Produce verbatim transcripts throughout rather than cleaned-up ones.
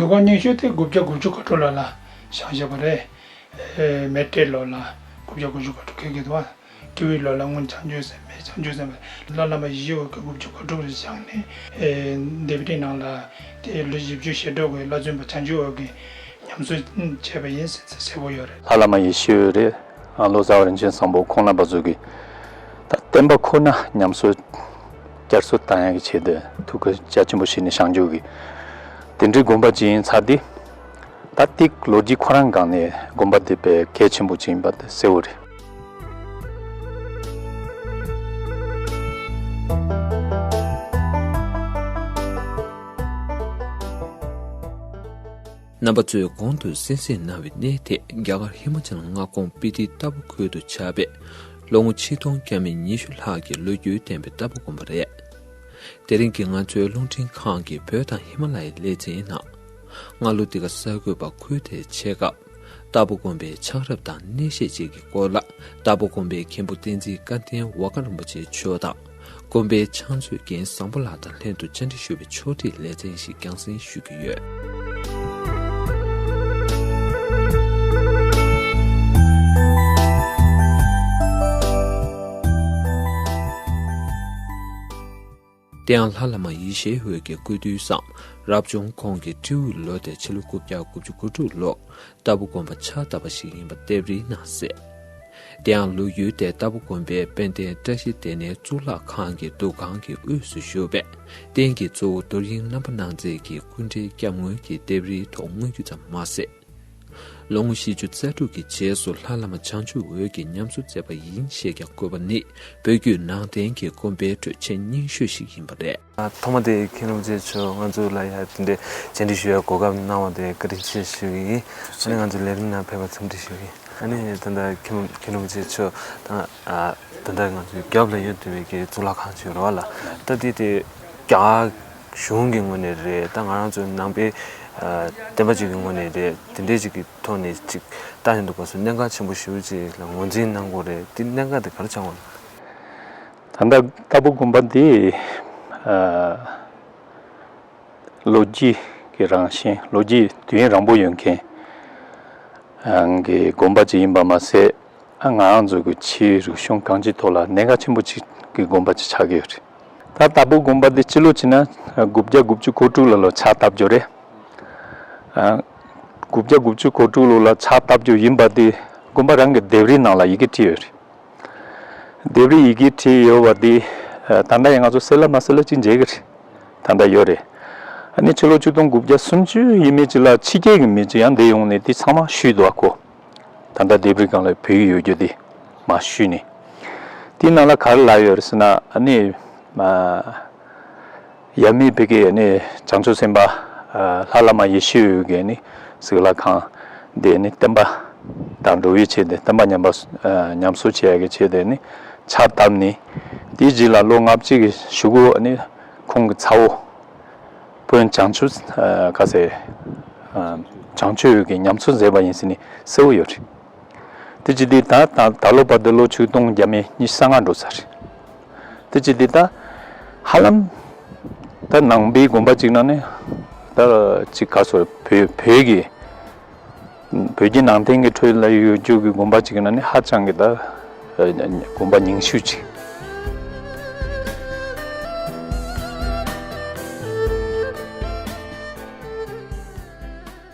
འདུ་ཁང་རྙིང་ཤོས་དེ་དགུ་བརྒྱ་དགུ་བཅུ་གོ་དྲུག་ལོ་ལ་བཞེངས་བཞག་པ་རེད། ཨེ། མེ་སྤྲེལ་ལོ་ལ་དགུ་བརྒྱ་དགུ་བཅུ་གོ་དྲུག་ཁེལ་གི་འདུག་བ། སྤྲེའུའི་ལོ་ལ་སྔོན་བྱང་ཆུབ་སེམས་དཔའི་བྱང་ཆུབ་སེམས་དཔའི་ལྷ་བླ་མ་ཡེ་ཤེས་འོད་ཀྱིས་དགུ་བཅུ་གོ་དྲུག་ལ་བཞེངས་ནས། ཨེ། ལྡེབས་རིས་ནང་ལ་དེ་ལོ་བཞི་བཅུ་ཞེ་དྲུག་གི་ལྷ་བཙུན་པ་བྱང་ཆུབ་འོད་ཀྱིས་ཉམས་གསོ་བྱས་པ་ཡིན་ཟེར་གསལ་པོ་ཡོད་རེད། ལྷ་བླ་མ་ཡེ་ཤེས་འོད་རེད། ཨ། ལོ་ཙཱ་བ་རིན་ཆེན་བཟང་པོ་ཁོང་རྣམ་པ་ཚོ་གིས་ད་བསྟན་པ་ཁོ་ན་ཉམས་གསོ་བསྐྱར་གསོ་བཏང་ཡག་གི་ཆེད་དུ་ཐུགས་ཁུར་རྒྱ་ཆེན་པོ་བཞེས་ནས་བཞེངས་རྒྱུ་གི་དེ་འདྲའི་དགོན་པ་ཅིག་ཡིན་ཚར་དུས། ད་ཏིག་ལོ་རྒྱུས་ཁོ་རང་སྒང་ནས་དགོན་པ་འདི་དཔེ་གལ་ཆེན་པོ་ཅིག་ཡིན་པ་དེ་གསལ་བོ་རེད། རྣམ་པ་ཚོས་གོང་དུ་གསན་གཟིགས་གནང་བའི་གནས་དེ་རྒྱ་གར་ཧི་མ་ཅལ་མངའ་ཁོངས་སྤི་ཏི་ཏཱ་ཕུ་ཁུལ་དུ་ཆགས་པའི་ལོ་ངོ་ཆིག་སྟོང་བརྒྱ་མེད་ཉི་ཤུ་ལྷག་གི་ལོ་རྒྱུས་ལྡན་པའི་ཏཱ་ཕུ་དགོན་པ་རེད། དེ་རིང་གི་ང་ཚོའི་རླུང་འཕྲིན་ཁང་གི་བོད་དང་ཧི་མ་ལ་ཡའི་ལེ་ཚན་ནང་། སྔ་ལོ་འདི་ག་གསར་འགོད་པ་ཁུལ་དེར་ཆེད་མངགས་ཏཱ་ཕུ་དགོན་པའི་ཆགས་རབས་དང་གནས་བཤད་བཅས་ཀྱི་སྐོར་ལ། ཏཱ་ཕུ་དགོན་པའི་མཁན་པོ་བསྟན་འཛིན་སྐལ་ལྡན་ཝ་ཀ་རིན་པོ་ཆེ་མཆོག་དང་། དགོན་པའི་ཕྱག་མཛོད་རྒན་བཟང་པོ་ལགས་དང་ལྷན་དུ་བཅར་འདྲི་ཞུ་བའི་ཕྱོགས་སྒྲིག་ལེ་ཚན་ཞིག་རྒྱང་སྲིང་ཞུ་གི་ཡོད། དེ་ཡང་ལྷ་བླ་མ་ཡེ་ཤེས་འོད་ཀྱི་སྐུ་དུས་སམ་རབ་བྱུང་ཁོང་གི་སྤྲེའུའི་ལོ་སྟེ་ཕྱི་ལོ་དགུ་བརྒྱ་དགུ་བཅུ་གོ་དྲུག་ལོར་ཏཱ་ཕུ་དགོན་པ་ཕྱག་བཏབ་པ་ཞིག་ཡིན་པ་ལྡེབས་རིས་ནང་གསལ། དེ་ཡང་ལོ་རྒྱུས་དེ་ཏཱ་ཕུ་དགོན་པའི་དཔལ་ལྡན་བཀྲ་ཤིས་ལྡན་ནའི་གཙུག་ལག་ཁང་གི་འདུ་ཁང་གི་དབུས་སུ་བཞུགས་པའི་རྟེན་གྱི་གཙོ་བོ་རྡོར་དབྱིངས་རྣམ་པར་སྣང་མཛད་ཀྱི་སྐུ་འདྲའི་སྐྱབས་མགོན་གྱི་ལྡེབས་རིས་ཐོག་མངོན་རྒྱུ་ཙམ་མ་ཟད། ལོ་ངོ་བཞི་བཅུ་རྩ་དྲུག་གི་རྗེས་སུ་ལྷ་བླ་མ་བྱང་ཆུབ་འོད་ཀྱིས་ཉམས་གསོ་མཛད་པ་ཡིན་ཞེས་ཀྱང་བཀོད་པ་ནི་བོད་བརྒྱུད་ནང་བསྟན་གྱི་དགོན་པའི་ཁྲོད་ཆེས་རྙིང་ཤོས་ཤིག་ཡིན་པ་རེད། ཐོག་མ་དེ་མཁན་རིན་པོ་ཆེ་མཆོག་ང་ཚོ་ལ་ཡ་དེ་འདྲའི་བཅར་འདྲི་ཞུ་ཡ་གོ་སྐབས་གནང་བ་དེ་བཀའ་དྲིན་ཆེ་ཞུ་གི་ཡིན། ཨ་ནི་ང་ཚོ་ལས་རིམ་ནང་ཕེབས་པར་འཚམས་འདྲི་ཞུ་གི་ཡིན། ཨ་ནི་ད་ལྟ་མཁན་མཁན་རིན་པོ་ཆེ་མཆོག་དང་ཨ་ད་ལྟ་ང་ཚོའི་རྒྱབ་ལ་ཡོད་བསྡད་པའི་གི་གཙུག་ལག་ཁང་ཅིག་རེད་བ་ལ། ད་དེ་དེ་རྒྱ་གཞུང་གི་ངོས་ནས་རེད། ད་ང་རང་ཚོ་ནང་པའི་ཨ་བསྟན་པ་ཅིག་གི་ངོས་ནས་རེད། དེ་འདྲའི་ཅིག་གི་ཐོག་ནས་ཅིག་ལྟ་ཡོང་དུས་སྐབས་སུ་གནད་འགག་ཆེན་པོ་ཞེ་པོ་ཅིག་ལ་ངོས་འཛིན་གནང་དགོས་རེད། དེ་གནད་འགག་དེ་ག་རེ་ཆགས་ཡོད་ན། ད་ལྟ་ཏཱ་ཕུ་དགོན་པ་འདི་ཨ་ལོ་རྒྱུས་ཀྱི་རང་བཞིན། ལོ་རྒྱུས་དུས་ཡུན་རིང་པོ་ཡོད་མཁན་ཨ་གི་དགོན་པ་ཅིག་ཡིན་པ་མ་ཟད། ཨ་ང་རང་ཚོ་གི་ཕྱིའི་རིག་གཞུང་གང་ཅིའི་ཐོག་ལ་གནད་འགག་ཆེན་པོ་ཅིག་གི་དགོན་པ་ཅིག་ཆགས་ཀྱི་ཡོད་རེད། ད་ཏཱ་ཕུ་དགོན་པ་འདི་སྤྱི་ལོ་བྱས་ན་དགུ་བརྒྱ་དགུ་བཅུ་གོ་དྲུག་ལོ་ལ་ཕྱག་བཏབ་རྒྱུ་རེད། ཨ་དགུ་བརྒྱ་དགུ་བཅུ་གོ་དྲུག་ལོ་ལ་ཕྱག་བཏབ་རྒྱུ་ཡིན་པ་འདི་དགོན་པ་རང་གི་ལྡེབས་རིས་ནང་ལ་ཡི་གེ་བྲིས་ཡོད་རེད། ལྡེབས་རིས་ཡི་གེ་བྲིས་ཡོད་པ་འདི་ཨ་ད་ལྟ་ཡང་ང་ཚོ་གསལ་ལ་མ་གསལ་ལ་ཅིག་མཇལ་གི་རེད། ད་ལྟ་ཡོད་རེད། ཨ་ནི་ཕྱི་ལོ་ཆིག་སྟོང་དགུ་བརྒྱ་སུམ་ཅུ་ཡས་མས་ཅིག་ལ་ཕྱི་རྒྱལ་གྱི་མི་ཅིག་ཡང་འདིར་ཡོང་ནས་འདི་ཚང་མ་བཤུས་འདུག་གོ། ད་ལྟ་ལྡེབས་རིས་སྒང་ལ་བོད་ཡིག་ཡོད་རྒྱུ་འདི་མར་བཤུས་ནས། དེའི་ནང་ལ་ག་རེ་ལབ་ཡོད་རེད་ཟེར་ན། ཨ་ནི་ཨ་ཡབ་མེས་བོད་ཀྱི་ཨ་ནི་བྱང་ཆུབ་སེམས་དཔའ་ཨ་ལྷ་བླ་མ་ཡེ་ཤེས་འོད་ཀྱི་ཨ་ནི་གཙུག་ལག་ཁང་འདི་ཨ་ནི་བསྟན་པ་དང་འགྲོ་བའི་ཆེད་དུ་བསྟན་པ་ཉམས་པ་ཨ་ཉམས་གསོ་བྱེད་ཡག་གི་ཆེད་དུ་ཨ་ནི་ཕྱག་བཏབ་ནས། དེའི་རྗེས་ལ་ལོ་ལྔ་བཅུ་གི་གཞུག་གུ་ཨ་ནི་ཁོང་གི་ཚ་བོ་དཔོན་བྱང་ཆུབ་ཨ་ག་ཟེར་ཨ་བྱང་ཆུབ་འོད་ཀྱིས་ཉམས་གསོ་མཛད་པ་ཡིན་ཟེར་ནས་གསལ་བོ་ཡོད་རེད། དེ་བྱས་དུས་ད་ད་ད་ལོ་བར་དུ་ལོ་ཆིག་སྟོང་བརྒྱ་མེད་ཉི་ཤུ་རྩ་ལྔ་འགྲོ་ཚར་རེད། དེ་བྱས་དུས་ད་ཧ་ལམ་ད་ནང་པའི་དགོན་པ་གཅིག་ནང་ནས་ད་གཅིག་ག་ཚོད་བོད་བོད་ཀྱི་བོད་བརྒྱུད་ནང་བསྟན་གྱི་ཁྲོད་ལ་ཡོད་རྒྱུ་གི་དགོན་པ་གཅིག་ནང་ནས་ཧ་ཅང་གི་ད་དགོན་པ་ཉུང་ཤོས་གཅིག་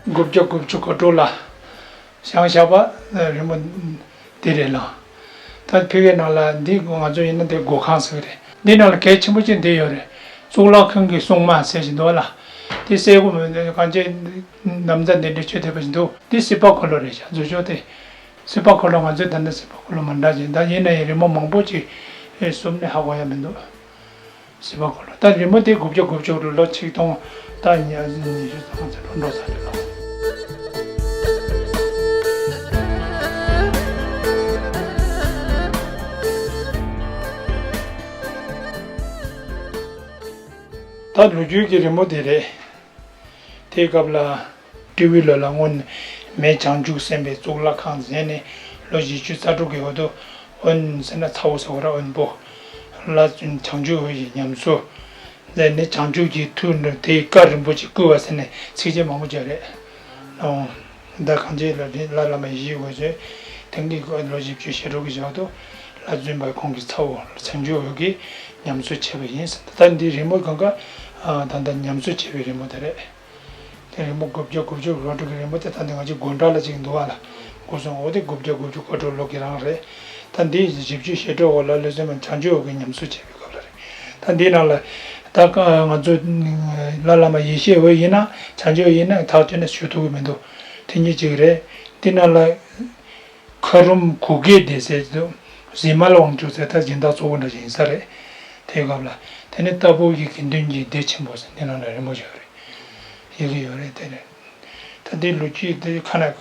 དགུ་བརྒྱ་དགུ་བཅུ་གོ་དྲུག་ལ་བཞེངས་བཞག་པ་རི་མོ་འདི་རེད་ལ། ད་ཕ་གིའི་ནང་ལ་འདི་ང་ཚོ་ཡིན་ན་འདི་སྒོ་ཁང་ཟེར་གི་རེད། འདི་ནང་ལ་གལ་ཆེན་པོ་གཅིག་འདི་ཡོད་རེད། གཙུག་ལག་ཁང་གི་སྲུང་མ་ཟེར་བཞིན་འདུག་ལ། འདི་སེར་པོ་མི་འདུག་གང་ཅི་ནམ་ཟླ་འདི་འདྲ་ཆོས་དད་པ་བཞིན་འདུག་འདི་སྲིད་པ་འཁོར་ལོ་རེད་ཤག་འཛུལ་ཕྱོགས་དེ། སྲིད་པ་འཁོར་ལོ་ང་ཚོའི་ད་ལྟ་སྲིད་པ་འཁོར་ལོ་མ་འདྲ་ཅིག་ད་ཡིན་ན་ཡང་རི་མོ་མང་པོ་ཅིག་ཟུམ་ནས་ཧ་གོ་ཡ་མི་འདུག་སྲིད་པ་འཁོར་ལོ། ད་རི་མོ་དེ་དགུ་བརྒྱ་དགུ་བཅུ་ལོ་ཆིག་སྟོང་ད་ཉི་ཤུ་རྩ་ལྔ་ཚེ་ལོ་འགྲོ་ས་རེད་ལ། ད་ལོ་རྒྱུས་ཀྱི་རི་མོ་དེ་རེད། དེའི་སྐབས་ལ་སྤྲེའུའི་ལོ་ལ་སྔོན་མེས་བྱང་ཆུབ་སེམས་དཔའི་གཙུག་ལག་ཁང་མཛད་ནས་ལོ་བཞི་བཅུ་རྩ་དྲུག་གི་འོག་ཏུ་དབོན་ཟེར་ན་ཚ་བོ་ཟེར་བ་ར་དབོན་པོ་ལྷ་བཙུན་བྱང་ཆུབ་འོད་ཀྱིས་ཉམས་གསོ་ ལས་ནི་བྱང་ཆུབ་ཀྱི་ཐུགས་ནི་དེའི་བཀའ་རིན་པོ་ཆེ་བསྐུལ་བ་ཟེར་ནས་ཚིགས་བཅད་མང་པོ་བརྗོད་རེད། ཨོ། ད་གང་ཅི་ལ་ལ་བླ་མ་ཡེ་ཤེས་འོད་ཟེར་དེང་གི་ལོ་བཞི་བཅུ་ཞེ་དྲུག་གི་ཞག་ཏུ་ལྷ་བཙུན་པ་ཁོང་གི་ཚ་བོ་བྱང་ཆུབ་འོད་ཀྱིས་ཉམས་གསོ་བྱས་པ་ཡིན་ཟེར། ད་འདི་རི་མོ་གང་ག་ད་ལྟ་ཉམས་གསོ་བྱས་པའི་རི་མོ་དེ་རེད། དེ་རི་མོ་དགུ་བརྒྱ་དགུ་བཅུ་གོ་དྲུག་གི་རི་མོ་དེ་ད་འདི་ང་ཚོ་དགོན་གྲྭ་ལ་ཅིག་འདུག་བ་ལ། སྐུ་གསུང་འོ་དེ་དགུ་བརྒྱ་དགུ་བཅུ་གོ་དྲུག་ལོ་གི་རང་རེད། ད་འདི་བཞི་བཅུ་ཞེ་དྲུག་འོ་ལ་ལོ་ཟེར་མ་བྱང་ཆུབ་འོད་ཀྱི་ཉམས་གསོ་བྱས་པའི་སྐབས་ལ་རེད། ད་འདི་ནང་ལ་ད་ང་ཚོ་ལྷ་བླ་མ་ཡེ་ཤེས་འོད་ཡིན་ན་བྱང་ཆུབ་ཡིན་ན་ཐག་ཆོད་ནས་ཞུ་ཐུབ་ཀྱི་མི་འདུག་དེ་གཉིས་གཅིག་རེད། འདི་ནང་ལ་མཁའ་རོམ་གུ་གེ་སྡེ་ཟེར་དུ་གཟིགས་མལ་དབང་ཕྱུག་ཟེར་ད་སྦྱིན་བདག་གཙོ་བོ་འདྲ་ཞིག་ཡིན་ས་རེད། དེའི་སྐབས་ལ་དེ་ནི་ལྟ་བུ་གི་དགེ་འདུན་གྱི་སྡེ་ཆེན་པོ་ཟེར་འདི་ནང་ལ་རི་མོ་ཞིག་ཡོད་རེད། ཡི་གེ་ཡོད་རེད་དེ་རེད། ད་འདི་ལོ་རྒྱུས་འདི་ཁ་ན་ད་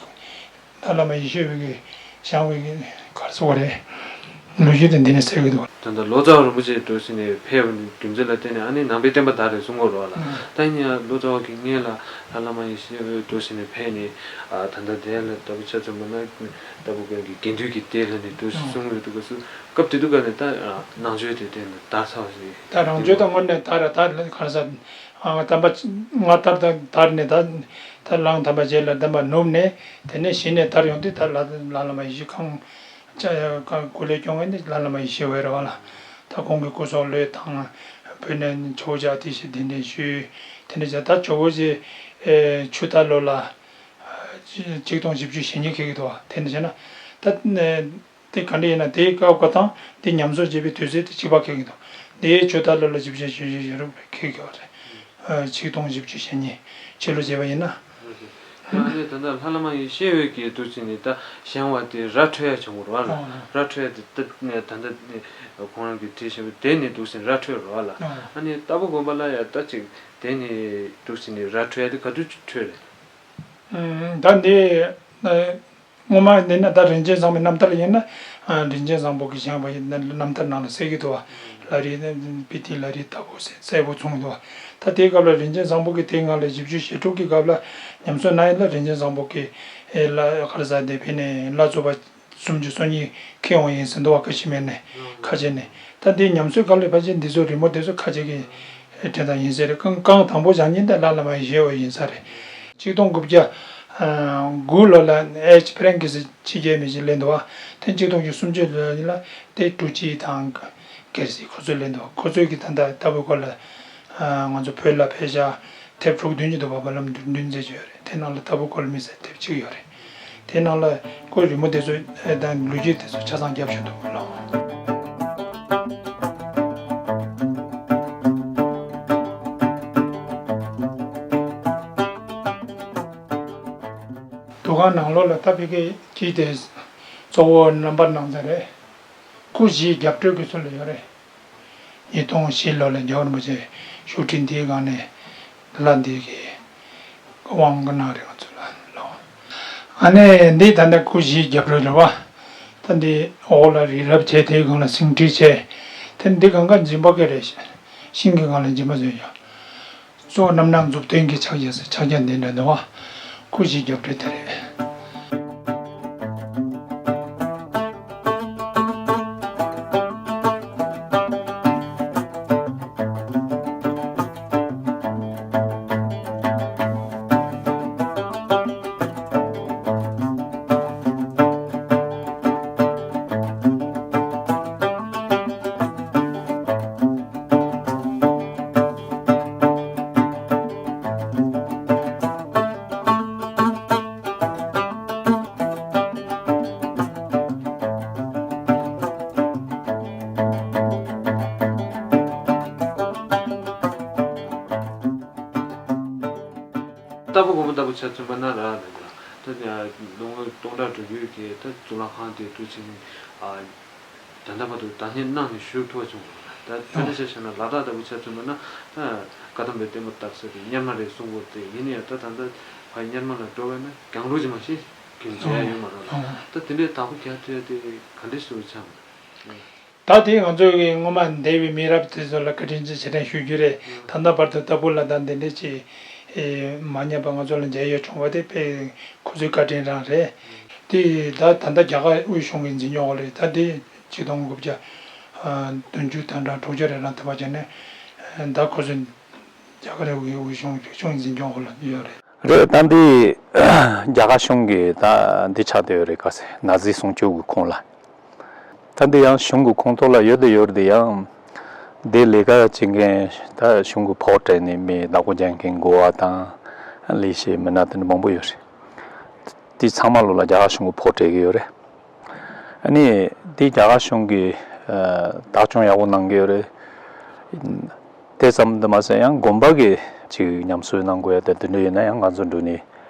བླ་མ་ཡེ་ཤེས་འོད་ཀྱི་བཞེངས་པའི་གར་སོགས་རེད། ལོ་རྒྱུས་དེ་འདི་ནས་གསལ་གྱི་འདུག་ད་ལྟ་ལོ་ཙཱ་བ་རིན་པོ་ཆེ་འགྲོ་ཟིན་ནས་ཕེབས་པའི་རྒྱུ་མཚན་ལ་བརྟེན་ནས་ཨ་ནི་ནང་པའི་བསྟན་པ་དར་རེད་གསུང་གི་ཡོད་རེད་བ་ལ། ད་ཡིན་ཡང་ལོ་ཙཱ་བ་གི་སྔོན་ལ་ལྷ་བླ་མ་ཡེ་ཤེས་འོད་འགྲོ་ཟིན་ནས་ཕེབས་ནས་ད་ལྟ་དེ་ལ་ལྟ་བུ་ཆ་མཚོན་པ་ན་ལྟ་བུ་གི་དགེ་འདུན་གྱི་སྡེ་ལ་ནས་འགྲོ་ཟིན་གསུང་གི་ཡོད་འདུག་ག་སུ་སྐབས་དེ་དུས་ཀ་ནས་ད་ནང་ཆོས་དེ་བསྟན་དར་ཚར་བ་ཞིག་ད་རང་ཆོས་ད་དངོས་གནས་དར་དར་ག་རེ་ཟ། ཨ་དམ་པ་སྔ་དར་དང་དར་ནས་ད་ད་གླང་དམ་པ་རྗེ་ལ་དམ་པ་ནུབ་ནས་དེ་ནས་གཞི་ནས་དར་ཡོང་དུས་ད་ལ་ལ་ལ་མ་ཡེ་ཤེས་ཁང་ཅ་ཁང་སྐུ་ལས་སྐྱོང་མཁན་དེ་ལ་ལ་མ་ཡེ་ཤེས་འོད་རེད་བ་ལ། ད་ཁོང་གི་སྐུ་སྲོག་བློས་བཏང་བོད་ནས་ཇོ་བོ་རྗེ་ཨ་ཏི་ཤ་གདན་འདྲེན་ཞུས། དེ་ནས་ད་ཇོ་བོ་རྗེ་ཆུ་རྟ་ལོ་ལ་ཆིག་སྟོང་བཞི་བཅུ་ཞེ་གཉིས་འཁེལ་གི་འདུག་བ། དེ་ནས་བྱས་ན་ད། དེ་ག་འདྲ་ཡིན་ན་དེའི་སྐབས་ཀ་དང་དེ་ཉམས་གསོ་བྱེད་པའི་དུས་ཚོད་དེ་གཅིག་པ་འཁེལ་གྱི་འདུག་དེའི་ཆུ་རྟ་ལོ་ལ་བཞི་བཅུ་ཞེ་བཞི་ཞེ་དྲུག་འཁེལ་གྱི་ཡོད་རེད། ཆིག་སྟོང་བཞི་བཅུ་ཞེ་གཉིས་ཕྱི་ལོ་བྱས་པ་ཡིན་ན། ཨ་ནི་ད་ལྟ་ལྷ་བླ་མ་ཡེ་ཤེས་འོད་ཀྱི་འདུག་ཅིག་ནི་ད་བཞེངས་བ་དེ་ར་འཕྲོད་ཡ་བྱུང་བ་རེད་བ་ལ། ར་འཕྲོད་ཡ་དེ་ད་ད་ལྟ་ཁོང་རང་གིས་བྲིས་བཞག་པའི་དེ་ནི་འདུག་ཟིན་ར་འཕྲོད་རེད་བ་ལ། ཨ་ནི་ལྟ་བུ་དགོན་པ་ལ་ཡ་ད་ཅིག་དེ་ནི་འདུག་ཟིན་ནི་ར་འཕྲོད་ཡ་དེ་ག་དུས་འཕྲོད་རེད། ད་འདི། སྔོན་མ་འདི་ན་ད་རིན་ཆེན་བཟང་པོའི་རྣམ་ཐར་ཡིན་ན། རིན་ཆེན་བཟང་པོ་གིས་བཞེངས་པ་ཡིན་ན་རྣམ་ཐར་ནང་ལ་གསལ་གྱི་འདུག་བ། ལ་རི་པི་ཏི་ལ་རི་ལྟ་བུ་གསལ་པོ་མཚུངས་འདུག་བ། ད་དེའི་སྐབས་ལ་རིན་ཆེན་བཟང་པོ་གིས་དེའི་སྔ་ལ་བཞི་བཅུ་ཞེ་དྲུག་གི་སྐབས་ལ་ཉམས་གསོ་གནང་ཡིན་ལ་རིན་ཆེན་བཟང་པོ་གིས་ལ་གར་ས་དེ་ཕི་ནས་ལ་རྩོད་པ་སུམ་ཅུ་སོ་གཉིས་ཁེ་འོང་ཡིན་ཟིན་འདུག་བ། ཀ་ཤི་མིར་ནས་ཁ་ཆེ་ནས་ད་དེའི་ཉམས་གསོའི་སྐབས་ལ་ཕལ་ཆེར་འདི་ཚོ་རི་མོ་དེ་ཚོ་ཁ་ཆེ་གི་དྲན་དང་ཡིན་ཟེར་རེད། རྐང་རྐང་དང་པོ་བཞག་ཉིན་དེ་ལ་ལ་མ་ཡི་ཞེ་བ་ཡིན་ས་རེད། ཆིག་སྟོང་དགུ་བརྒྱ་དགུ་ལོ་ལ་ཨེཆ་ཕྲེང་ཀི་སི་ཕྱི་རྒྱལ་མི་ཞིག་སླེབས་འདུག་བ། དེ་ཆིག་སྟོང་དགུ་བརྒྱ་སུམ་ཅུ་ལོ་ལ་དེ་ཀྲུའུ་ཅི་དང་གེར་སི་ཁོ་ཚོ་སླེབས་འདུག་ཁོ་ཚོས་ཀྱི་ད་ལྟ་ལྟ་བུ་སྐོར་ལ་ང་ཚོ་བོད་ལ་ཕེབས་ཤག་དེབ་དྲུག་བདུན་ཅིག་འདུག་བ། བར་ལམ་བདུན་བདུན་མཛད་ཀྱི་ཡོད་རེད། དེ་ནང་ལ་ལྟ་བུ་སྐོར་མི་ཟེར་དེབ་གཅིག་ཡོད་རེད། དེ་ནང་ལ་ཁོའི་རི་མོ་དེ་ཚོ་དང་ལོ་རྒྱུས་དེ་ཚོ་ཆ་ཚང་རྒྱབ་བཞག་འདུག་ལོ། འདུ་ཁང་ནང་ལོགས་ལ་ད་ཕ་གི་ཀྱི་དེ་གཙོ་བོ་རྣམ་པར་སྣང་མཛད་རེད། སྐུ་བཞིའི་རྒྱབ་སྤྲོད་ཀྱི་ཚུལ་ལ་ཡོད་རེད། ཉིས་སྟོང་བཞི་ལོ་ལ་རྒྱལ་བ་རིན་པོ་ཆེ་བཞུགས་ཁྲི་འདིའི་སྒང་ནས་ལྷ་འདི་གི་དབང་གནང་རེད་ང་ཚོ་ལ་ལོ། ཨ་ནེ་འདི་ད་ལྟ་སྐུ་བཞིའི་རྒྱབ་སྤྲོད་རེད་བ། ད་འདི་འོག་ལ་རི་རབ་བྱས་དེའི་སྒང་ལ་སེང་ཁྲི་བྱས། དེ་འདི་སྒང་ག་འཇིམ་པ་གི་རེད། ཤིང་གི་སྒང་ལ་འཇིམ་པ་བཟོས་ཡོད། གཙོ་བོ་རྣམ་སྣང་མཛུབ་སྟོན་གྱི་ཕྱག་རྒྱ་ཟེར་ཕྱག་རྒྱ་འདི་འདྲ་འདུག་བ། སྐུ་བཞིའི་རྒྱབ་སྤྲོད་དེ་རེད། ལྟ་བུ་དགོན་པ་ལྟ་བུ་ཆ་མཚོན་པ་ན་ར་ལ་ཡ་ད་ལོ་ངོ་སྟོང་ཕྲག་འགྲོ་རྒྱུའི་གི་ད་གཙུག་ལག་ཁང་དེ་དུས་ཚོད་ནི་ད་ལྟ་བར་དུ་བདག་ཉིད་གནང་ནས་བཞུགས་ཐུབ་པ་བྱུང་བ་རེད། ད་ཕན་ཚུན་ཆ་བཞག་ན་ལ་དྭགས་ལྟ་བུ་ཆ་མཚོན་པ་ན་ད་བཀའ་གདམས་པའི་ལྟད་མོ་ལྟ་ས་དེ་གཉེར་མ་རེད་གསུང་གི་ཡོད་དེ་ཡིན་ན་ཡང་ད་ད་ལྟ་ཕ་གཉེར་མ་ལ་འགྲོ་བས་ན་གྱང་ལུག་ཅིག་མ་ཤེས་གི་མཇལ་ཡ་ཡོད་མ་རེད་ལ། ད་དེ་འདྲའི་བདག་པོ་རྒྱག་ཐུབ་ཡ་དེ་ག་འདྲ་ཞིག་ཆགས་མ་རེད། ད་དེ་ང་ཚོ་གི་སྔོན་མ་འདས་པའི་མི་རབས་དེ་ཚོ་ལ་བཀའ་དྲིན་ཆེ་ཞེ་དྲན་ཞུ་རྒྱུ་རེད། ད་ལྟ་བར་དུ་ལྟ་བུ་ལ་ད་འདི་འདྲ་ཅིག་མ་ཉམས་པ་ང་ཚོ་ལ་མཇལ་ཡོད་བྱུང་བ་དེ་དཔེ་ཁོ་ཚོའི་བཀའ་དྲིན་རང་རེད། དེ་ད་ད་ལྟ་རྒྱ་གར་དབུས་གཞུང་གི་འཛིན་སྐྱོང་འོག་ལ་ད་དེ་ཆིག་སྟོང་དགུ་བརྒྱ་བདུན་ཅུ་དོན་གྲངས་དྲུག་ཅུ་རེ་ལ་ཐུབ་པ་བྱས་ནས་ ད་ཁོ་ཚོ་རྒྱ་གར་རི་བོ་དགེ་བའི་དབུས་གཞུང་རིག་གཞུང་འཛིན་སྐྱོང་འོག་ལ་ཡོད་རེད། རེད། ད་འདི་རྒྱ་གར་གཞུང་གི་ད་འདི་ཆགས་བསྡད་ཡོད་རེད། ག་ཟེར་ན་ཟི་སྲུང་སྐྱོབ་ཀྱི་ཁོངས་ལ། ད་འདི་ཡང་གཞུང་གི་ཁོངས་གཏོགས་ལ་ཡོད་དེ་ཡོད་རེད་དེ། ཡང་འདི་ལས་ཀ་བྱེད་མཁན་ད་གཞུང་གི་ཕོགས་སྤྲད་ནས་མི་བདག་པོ་རྒྱག་མཁན་འགོ་བ་དང་ལས་བྱེད་མི་སྣ་དེ་འདྲ་མང་པོ་ཡོད་རེད། དེ་ཚང་མ་ལོ་ལ་རྒྱ་གར་གཞུང་གི་ཕོགས་སྤྲད་ཀྱི་ཡོད་རེད། ཨ་ནི་དེ་རྒྱ་གར་གཞུང་གིས་ཨ་བདག་སྐྱོང་ཡག་པོ་གནང་གི་ཡོད་རེད། དེ་ཙམ་དུ་མ་ཟད་ཡང་དགོན་པ་གི་ཅིག་ཉམས་གསོ་གནང་དགོས་ཡ་དེ་དེ་འདྲ་ཡོད་ན་ཡང་ང་ཚོ་འགྲོ་ནས་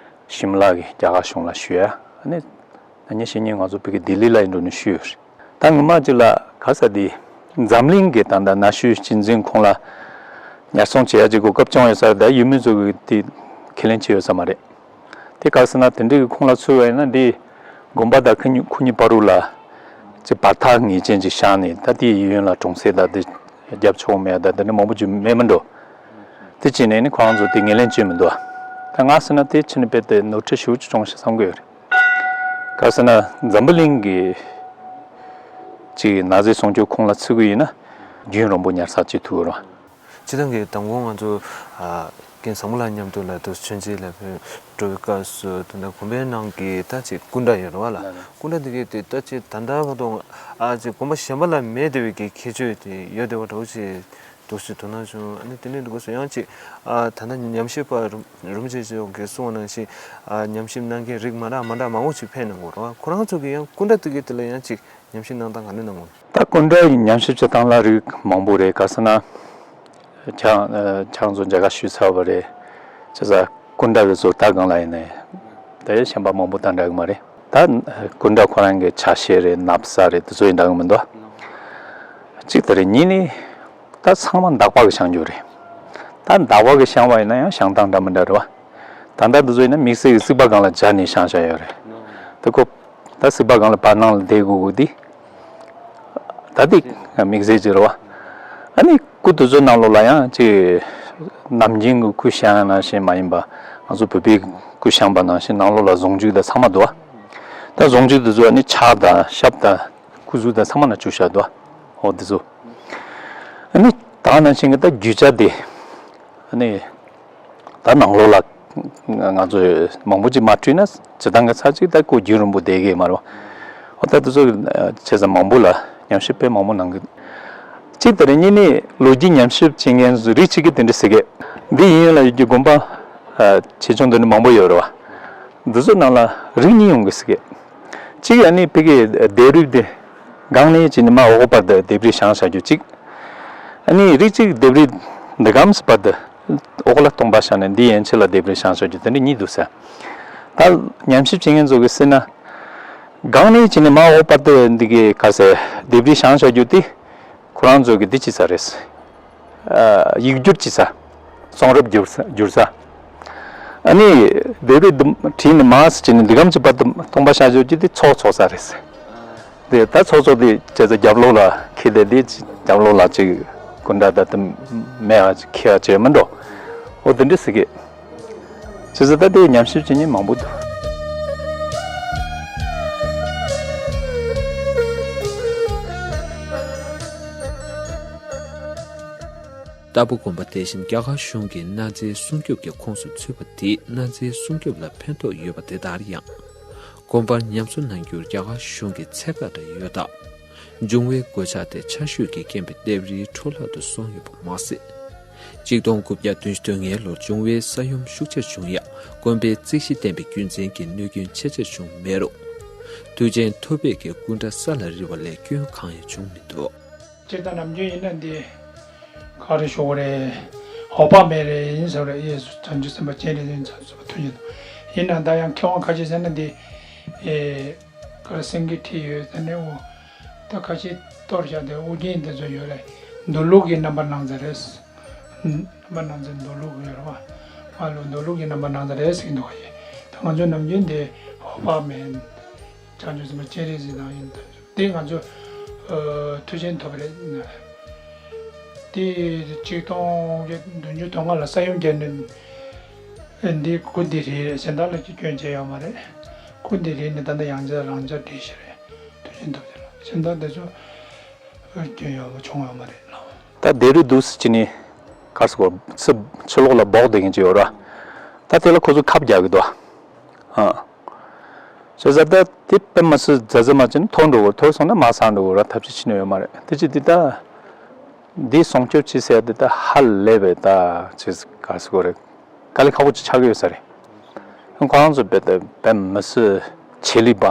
ཤིམ་ལ་གི་རྒྱ་གར་གཞུང་ལ་ཞུ་ཡ། ཨ་ནི་ན་ནིང་ཕྱི་ཉིན་ང་ཚོ་བོད་ཀྱི་ལྡི་ལི་ལ་ཡིན་འགྲོ་ནས་ཞུས་ཡོད་རེད། ད་ངོ་མ་ཅིག་ལ་ག་ས་དེ་འཛམ་གླིང་གི་ད་ལྟ་ན་གཞོན་སྤྱི་འཛིན་ཁོངས་ལ་ཉར་ཚགས་བྱེད་ཡ་ཅིག་གོ་སྐབས་བྱུང་ཡོད་ས་རེད། ད་ཡུལ་མི་ཚོ་གི་དེ་ཁས་ལེན་བྱས་ཡོད་ས་མ་རེད། དེ་ག་ཟེར་ན་དེ་འདྲའི་གི་ཁོངས་ལ་ཚུད་པ་ཡིན་ན་འདི་དགོན་པ་དང་ཁུ་ཉི་ཁུ་ཉི་བར་དུ་ལ་ཅིག་བར་ཐག་ངེས་ཅན་ཅིག་བཞག་ནས། ད་དེའི་ཡུལ་ཡུལ་ལ་གྲོང་གསེབ་དང་དེ་རྒྱབ་ཕྱོགས་མེད་དང་དེ་འདྲ་མང་པོ་ཅིག་མེད་མི་འགྲོ། དེ་བྱས་ནས་ནི་ཁོ་རང་ཚོ་དེ་ངོས་ལེན་བྱེད་མི་འདུག་ད་ང་ཟེར་ན་དེ་ཕྱི་ནས་དཔེ་དེ་ནོར་འཁྲུལ་ཞེ་པོ་ཅིག་བྱུང་ཤག་བསམ་གི་ཡོད་རེད། ག་ཟེར་ན་འཛམ་བུ་གླིང་གི་ཅིག་ན་ཟི་སྲུང་སྐྱོབ་ཁོངས་ལ་ཚུད་གི་ཡིན་ན་རྒྱུན་རིང་པོ་ཉར་ཚགས་བྱེད་ཐུབ་ཀྱི་རེད། སྤྱིར་བཏང་གི་མདང་དགོང་ང་ཚོ་ཨ་རྒན་བཟང་མོ་ལགས་མཉམ་དུ་ལ་དུ་ཆུ་མཛོད་ལ་ཕེབས་འགྲོ་བའི་སྐབས་སུ་ད་ལྟ་དགོན་པའི་ནང་གི་ད་ཅིག་སྐུ་འདྲ་ཡོད་རེད་བ་ལ། ལགས་ལགས། སྐུ་འདྲ་འདི་གའི་དེ་ད་ཅིག་ད་ལྟ་བར་དུ་ཨ་ཅིག་དགོན་པ་གཞན་པ་ལ་མེད་བསྡད་པའི་གི་ཁྱད་ཆོས་དེ་ཡོད་བསྡད་པ་འདྲ་བོ་ཅིག་འདུག་ཅེས་དོ་སྣང་བྱུང་། ཨ་ནི་དེ་འདྲའི་འདུག་སྐབས་སུ་ཡང་ཅིག་ཨ་ད་ལྟ་ཉམས་ཞིབ་པ་རིན་རིན་པོ་ཆེ་མཆོག་གིས་གསུངས་པ་ནང་བཞིན་ཨ་ཉམས་ཞིབ་གནང་མཁན་རིགས་མ་འདྲ་མ་འདྲ་མང་པོ་ཅིག་ཕེབས་གནང་གི་ཡོད་རེད་བ། ཁོ་རང་ཚོ་གིས་ཡང་སྐུ་འདྲ་དེ་གའི་དེ་ལ་ཡང་ཅིག་ཉམས་ཞིབ་གནང་སྟངས་ག་འདྲ་གནང་གི་ཡོད། ད་སྐུ་འདྲ་ཡི་ཉམས་ཞིབ་བྱེད་སྟངས་ལ་རིགས་མང་པོ་རེད། ག་ཟེར་ན། ཁྱེད་ཨ་ཁྱེད་རང་ཚོ་མཇལ་ཁ་ཞུས་ཚར་བ་རེད། བྱས་ཙང་སྐུ་འདྲ་གི་བཟོ་ལྟ་སྒང་ལ་ཡིན་ནའི་ད་གཞན་པ་མང་པོ་དང་འདྲ་གི་མ་རེད། ད་སྐུ་འདྲ་ཁོ་རང་གི་ཆ་ཤས་རེད། ན་བཟའ་རེད། དེ་ཚོ་ཡིན་འདྲ་གི་མི་འདུག་གཅིག་དེ་རེད། གཉིས་ནི་ད་ཚང་མ་འདག་པ་གི་བཞེངས་རྒྱུ་རེད། ད་འདག་པ་གི་བཞེངས་པ་ཡིན་ན་ཡང་བཞེངས་སྟངས་འདྲ་མི་འདྲ་རེད་བ། ད་ལྟ་འདི་ཚོ་ཡིན་ན་དམིགས་བསལ་གྱི་རྩིག་པ་སྒང་ལ་སྦྱར་ནས་བཞེངས་བཞག་ཡོད་རེད། དེ་ཁོ་ད་རྩིག་པ་སྒང་ལ་བར་སྣང་ལ་བསྡད་དགོས་དགོས་དེ། ད་དེ་དམིགས་བསལ་ཅིག་རེད་བ། ཨ་ནི་སྐུ་དེ་ཚོ་ནང་ལོགས་ལ་ཡང་ཅིག་ནམ་རྒྱུན་གྱི་སྐུ་བཞེངས་ནང་བཞིན་མ་ཡིན་པ། ང་ཚོ་བོད་པའི་སྐུ་བཞེངས་པ་ནང་བཞིན་ནང་ལོགས་ལ་ཟུང་འཇུག་དང་ཚང་མ་འདུག་བ། ད་ཟུང་འཇུག་དེ་ཚོ་ཨ་ནི་ཕྱག་དང་ཞབས་དང་སྐུ་གཟུགས་དང་ཚང་མ་ནང་བཅུག་བཞག་འདུག་བ། འོ་དེ་ཚོ། ཨ་ནི་ད་ནང་བཞིན་གྱི་ད་རྒྱུ་ཆ་དེ། ཨ་ནི་ད་ནང་ལོགས་ལ་ང་ཚོས་མང་པོ་ཅིག་མ་བྲིས་ན་སྤྱིར་བཏང་གི་ཚར་གཅིག་ད་ཁོ་རྒྱུན་རིང་པོ་བསྡད་ཀྱི་མ་རེད། འོ་ད་དེ་ཚོ་བྱས་ཙང་མང་པོ་ལ་ཉམས་ཞིབ་དཔེ་མང་པོ་གནང་གི། གཅིག་དེ་རེད། གཉིས་ནི་ལོ་རྒྱུས་ཉམས་ཞིབ་བྱེད་མཁན་ཚོ་རིགས་གཅིག་གིས་དེ་འདྲ་ཟེར་གི། འདི་ཡིན་ཡོད་ལ་ཡོད་ཀྱི་དགོན་པ་ཆེ་ཆུང་འདི་འདྲ་མང་པོ་ཡོད་རེད་བ། འདི་ཚོ་ནང་ལ་རིགས་གཉིས་ཡོང་གི་ཟེར་གི། གཅིག་ཨ་ནི་ཕ་གི་ལྡེབས་རིས་དེ་སྒང་ནས་བྱས་ནས་མར་འོག་བར་དུ་ལྡེབས་རིས་བཞེངས་བཞག་རྒྱུ་གཅིག་ཨ་ནི་རིགས་གཅིག་ལྡེབས་རིས་འདི་གམ་སི་བར་དུ་འོག་ལ་སྟོང་པ་བཞག་ནས་འདི་ཡན་ཆད་ལ་ལྡེབས་རིས་བཞེངས་བཞག་རྒྱུ་དེ་འདྲ་གཉིས་འདུག་ཟེར། ད་ཉམས་ཞིབ་བྱེད་མཁན་ཚོ་གིས་ཟེར་ན། སྒང་ནས་བྱས་ནས་མར་འོག་བར་དུ་འདི་གའི་ག་ཟེར་ལྡེབས་རིས་བཞེངས་བཞག་རྒྱུ་དེ། ཁོ་རང་ཚོ་གི་འདི་བྱེད་ས་རེད། ཨ་ཡིག་སྒྱུར་བྱེད་ས། གསུང་རབ་བསྒྱུར་ས་བསྒྱུར་ས། ཨ་ནི་ལྡེབས་རིས་འདི་བྲིས་ནས་མར་བྱས་ནས་འདི་གམ་གྱི་བར་དུ་སྟོང་པ་བཞག་རྒྱུ་དེ་ཚོགས་འཚོགས་ས་རེད། དེ་ད་ཚོགས་འཚོགས་དེ་བྱས་ཙང་རྒྱབ་ལོགས་ལ་འཁྱེར་ཏེ་དེ་རྒྱབ་ལོགས་ལ་ཅིག་སྐུ་འདྲ་ད་དུ་མེད་པ་ཅིག་འཁྱེར་བ་བྱས་མི་འགྲོ། འོ་དེ་འདྲ་ཟེར་གི། བྱས་ཙང་ད་དེ་ཉམས་ཞིབ་བྱེད་མཁན་མང་པོ་འདུག་ལྟ་བུ་དགོན་པ་དེ་བཞིན་རྒྱ་གར་གཞུང་གིས་གནའ་རྫས་སྲུང་སྐྱོབ་ཀྱི་ཁོངས་སུ་ཚུད་པ་དེས་གནའ་རྫས་སྲུང་སྐྱོབ་ལ་ཕན་ཐོགས་ཡོད་པ་དེ་ལྟར་ཡང་། དགོན་པར་ཉམས་གསོ་གནང་རྒྱུར་རྒྱ་གར་གཞུང་གི་ཚད་བཀག་འདྲ་ཡོད་སྟབས། འབྱུང་བའི་གོད་ཆག་དེ་ཆར་ཞོད་ཀྱི་རྐྱེན་པས་ལྡེབས་རིས་འཕྲོ་བརླག་ཏུ་སོང་ཡོད་པ་མ་ཟད། གཅིག་སྟོང་དགུ་བརྒྱ་བདུན་ཅུ་དོན་ལྔའི་ལོར་འབྱུང་བའི་ས་ཡོམ་ཤུགས་ཆེར་བྱུང་ཡང་དགོན་པའི་རྩིག་གཞི་བརྟན་པའི་རྒྱུ་མཚན་གྱིས་གནོད་སྐྱོན་ཆེ་ཆེར་བྱུང་མེད་རུང་། དུས་ཆེན་ཐུབ་པའི་གི་སྐུ་འདྲ་ས་ལ་རིལ་བ་ལས་སྐྱོན་གང་ཡང་བྱུང་མི་འདུག་སྤྱིར་བཏང་ནམ་རྒྱུན་ཡིན་ན་འདི་ག་རེ་ཞུ་དགོས་རེད། འོད་དཔག་མེད་རེད་ཡིན་ཟེར་རེད། ཡེ་སུ་བྱང་ཆུབ་སེམས་དཔའ་སྤྱན་རས་གཟིགས་ཚོགས་གཙོ་ཐུགས་རྗེ་གནང་། ཡིན་ན་ད་ཡང་མཁས་དབང་ཁ་ཤས་ཟེར་ན་འདི་ཨེ་ག་རེ་སེང་གེ་ཁྲིད་ཡོད་ཟེར་ནས། འོ་ད་ཁ་ཤས་གཏོར་བཞག་དེ་ཨོ་རྒྱན་འདི་ཚོ་ཡོད་རེད། མདོ་ལུགས་ཀྱི་རྣམ་པར་སྣང་མཛད་རེད། རྣམ་པར་སྣང་མཛད་མདོ་ལུགས་ཡོད་རེད་བ། ང་ལོ་མདོ་ལུགས་ཀྱི་རྣམ་པར་སྣང་མཛད་རེད་ཟེར་གྱི་འདུག་ག་ཡེ། ད་ང་ཚོ་ནམ་རྒྱུན་འདི་འོད་དཔག་མེད། བྱང་ཆུབ་སེམས་དཔའ་སྤྱན་རས་གཟིགས་དང་ཡིན། དེ་ང་ཚོ་ཨ་མཐུ་ཆེན་ཐོབ་རེད། དེ་ཆིག་སྟོང་བདུན་ཅུ་དོན་ལྔ་ལ་ས་ཡོམ་བརྒྱབ་ནས་འདི་སྐུ་འདི་རེད། གཞན་དག་ལ་ཅིག་སྐྱོན་བྱས་ཡོད་མ་རེད། སྐུ་འདི་རེད་ནས་ད་ལྟ་ཡང་བསྐྱར་རང་འཇགས་བྲིས་ཤག་རེད། མཐུ་ཆེན་ཐོབ་རེད་ལ། གཞན་དག་འདི་ཚོ་སྐྱོན་ཡོད་མ་བྱུང་ཡོད་མ་རེད་ལ། ད་ལྡེབས་རིས་འདུག་སེ་བྱས་ནས་ གར་སོ་གོ་ཕྱི་ཕྱི་ལོགས་ལ་སྦོག་བསྡད་མཁན་ཅིག་ཡོད་ར། ད་དེ་ལ་ཁོ་ཚོ་ཁབ་རྒྱག་གི་འདུག་ཨ། བྱས་ཙང་ད་དེ་དཔེ་མི་སྲིད་མཛེས་མཛེས་མ་བྱས་ནས་འཐོར་འགྲོ་གི། འཐོར་སོང་ན་མར་ཟག་འགྲོ་གི་ར། ཐབས་ཤེས་བྱེད་ནི་ཡོད་མ་རེད། དེ་ཅི་དེ་ད་འདི་སྲུང་སྐྱོབ་བྱེད་ཟེར་དེ་ད་ཧ་ལས་པའི་ད་ཅི་ག་ཟེར་དགོས་རེད། དཀའ་ལས་ཁག་པོ་ཅིག་ཆགས་ཀྱི་ཡོད་ས་རེད། ཁོ་རང་ཚོ་དཔེ་ད་དཔེ་མི་སྲིད་ཆེད་ལས་པ་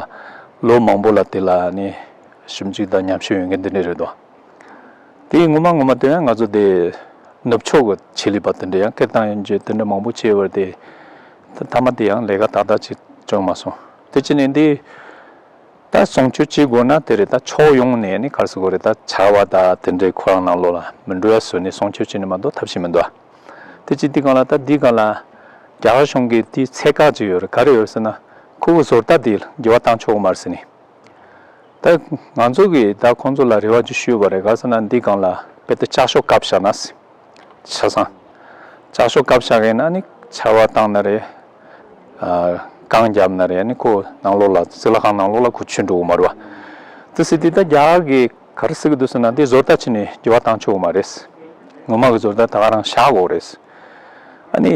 ལོ་མང་པོ་ལ་དེ་ལ་ནི་ཞིབ་འཇུག་དང་ཉམས་ཞིབ་ཡོད་མཁན་དེ་འདྲ་རེད་དོ། དེ་ངོ་མ་ངོ་མ་དེ་ཡང་ང་ཚོ་དེ་ནུབ་ཕྱོགས་ཀྱི་ཆེད་ལས་པ་དེ་འདྲ་ཡང་སྐད་བཏང་ཡོང་རྗེས་དེ་འདྲ་མང་པོ་བྱས་པར་དེ། ད་མཐའ་མ་དེ་ཡང་ལས་ཀ་ཏག་ཏག་ཅིག་བྱུང་མ་སོང་། དེ་ཅི་ནས་འདི་ད་སྲུང་སྐྱོབ་བྱེད་དགོས་ན་དེ་རེད། ད་ཕྱོགས་ཡོངས་ནས་ནི་ག་རེ་ཟེར་དགོས་རེད། ད་ཆར་པ་ད་དེ་འདྲའི་ཁོ་རང་ནང་ལོགས་ལ་མི་འགྲོ་ཡ་བཟོས་ནས་སྲུང་སྐྱོབ་བྱེད་ནི་མ་གཏོགས་ཐབས་ཤེས་མི་འདུག་དེ་ཅི་འདི་སྒང་ལ་ད་འདི་སྒང་ལ་རྒྱ་གར་གཞུང་གི་དེའི་ཚད་བཀག་ཅིག་ཡོད་རེད། ག་རེ་ཡོད་ཟེར་ན་ཁོ་གི་བཟོ་ལྟ་དེ་འགྱུར་བ་བཏང་ཆོག་གི་མ་རེད་ཟེར་ནས། ད་ང་ཚོ་གིས་ད་ཁོང་ཚོ་ལ་རེ་བ་ཅིག་ཞུས་པ་རེད། ག་རེ་ཟེར་ན་འདི་སྒང་ལ་དཔེ་ད་ལྕགས་ཤོག་བཀབ་བཞག་ན་ཟེར། ཆ་ཚང་ལྕགས་ཤོག་བཀབ་བཞག་གི་ན་ནི་ཆར་པ་བཏང་ན་རེད། ཨ། གངས་བརྒྱབ་ན་རེད། ནི་ཁོ་ནང་ལོགས་ལ་གཙུག་ལག་ཁང་ནང་ལོགས་ལ་ཁོ་ཆུ་འགྲོ་གི་མ་རེད་པ། དེ་ཟེར་དུས་ད་རྒྱ་གར་གྱིས་ག་རེ་ཟེར་གི་འདུག་ཟེར་ན་འདི་བཟོ་ལྟ་ཅིག་ནས་འགྱུར་བ་བཏང་ཆོག་གི་མ་རེད། ངོ་མ་གི་བཟོ་ལྟ་ད་ག་རང་བཞག་དགོས་རེད། ཨ་ནི་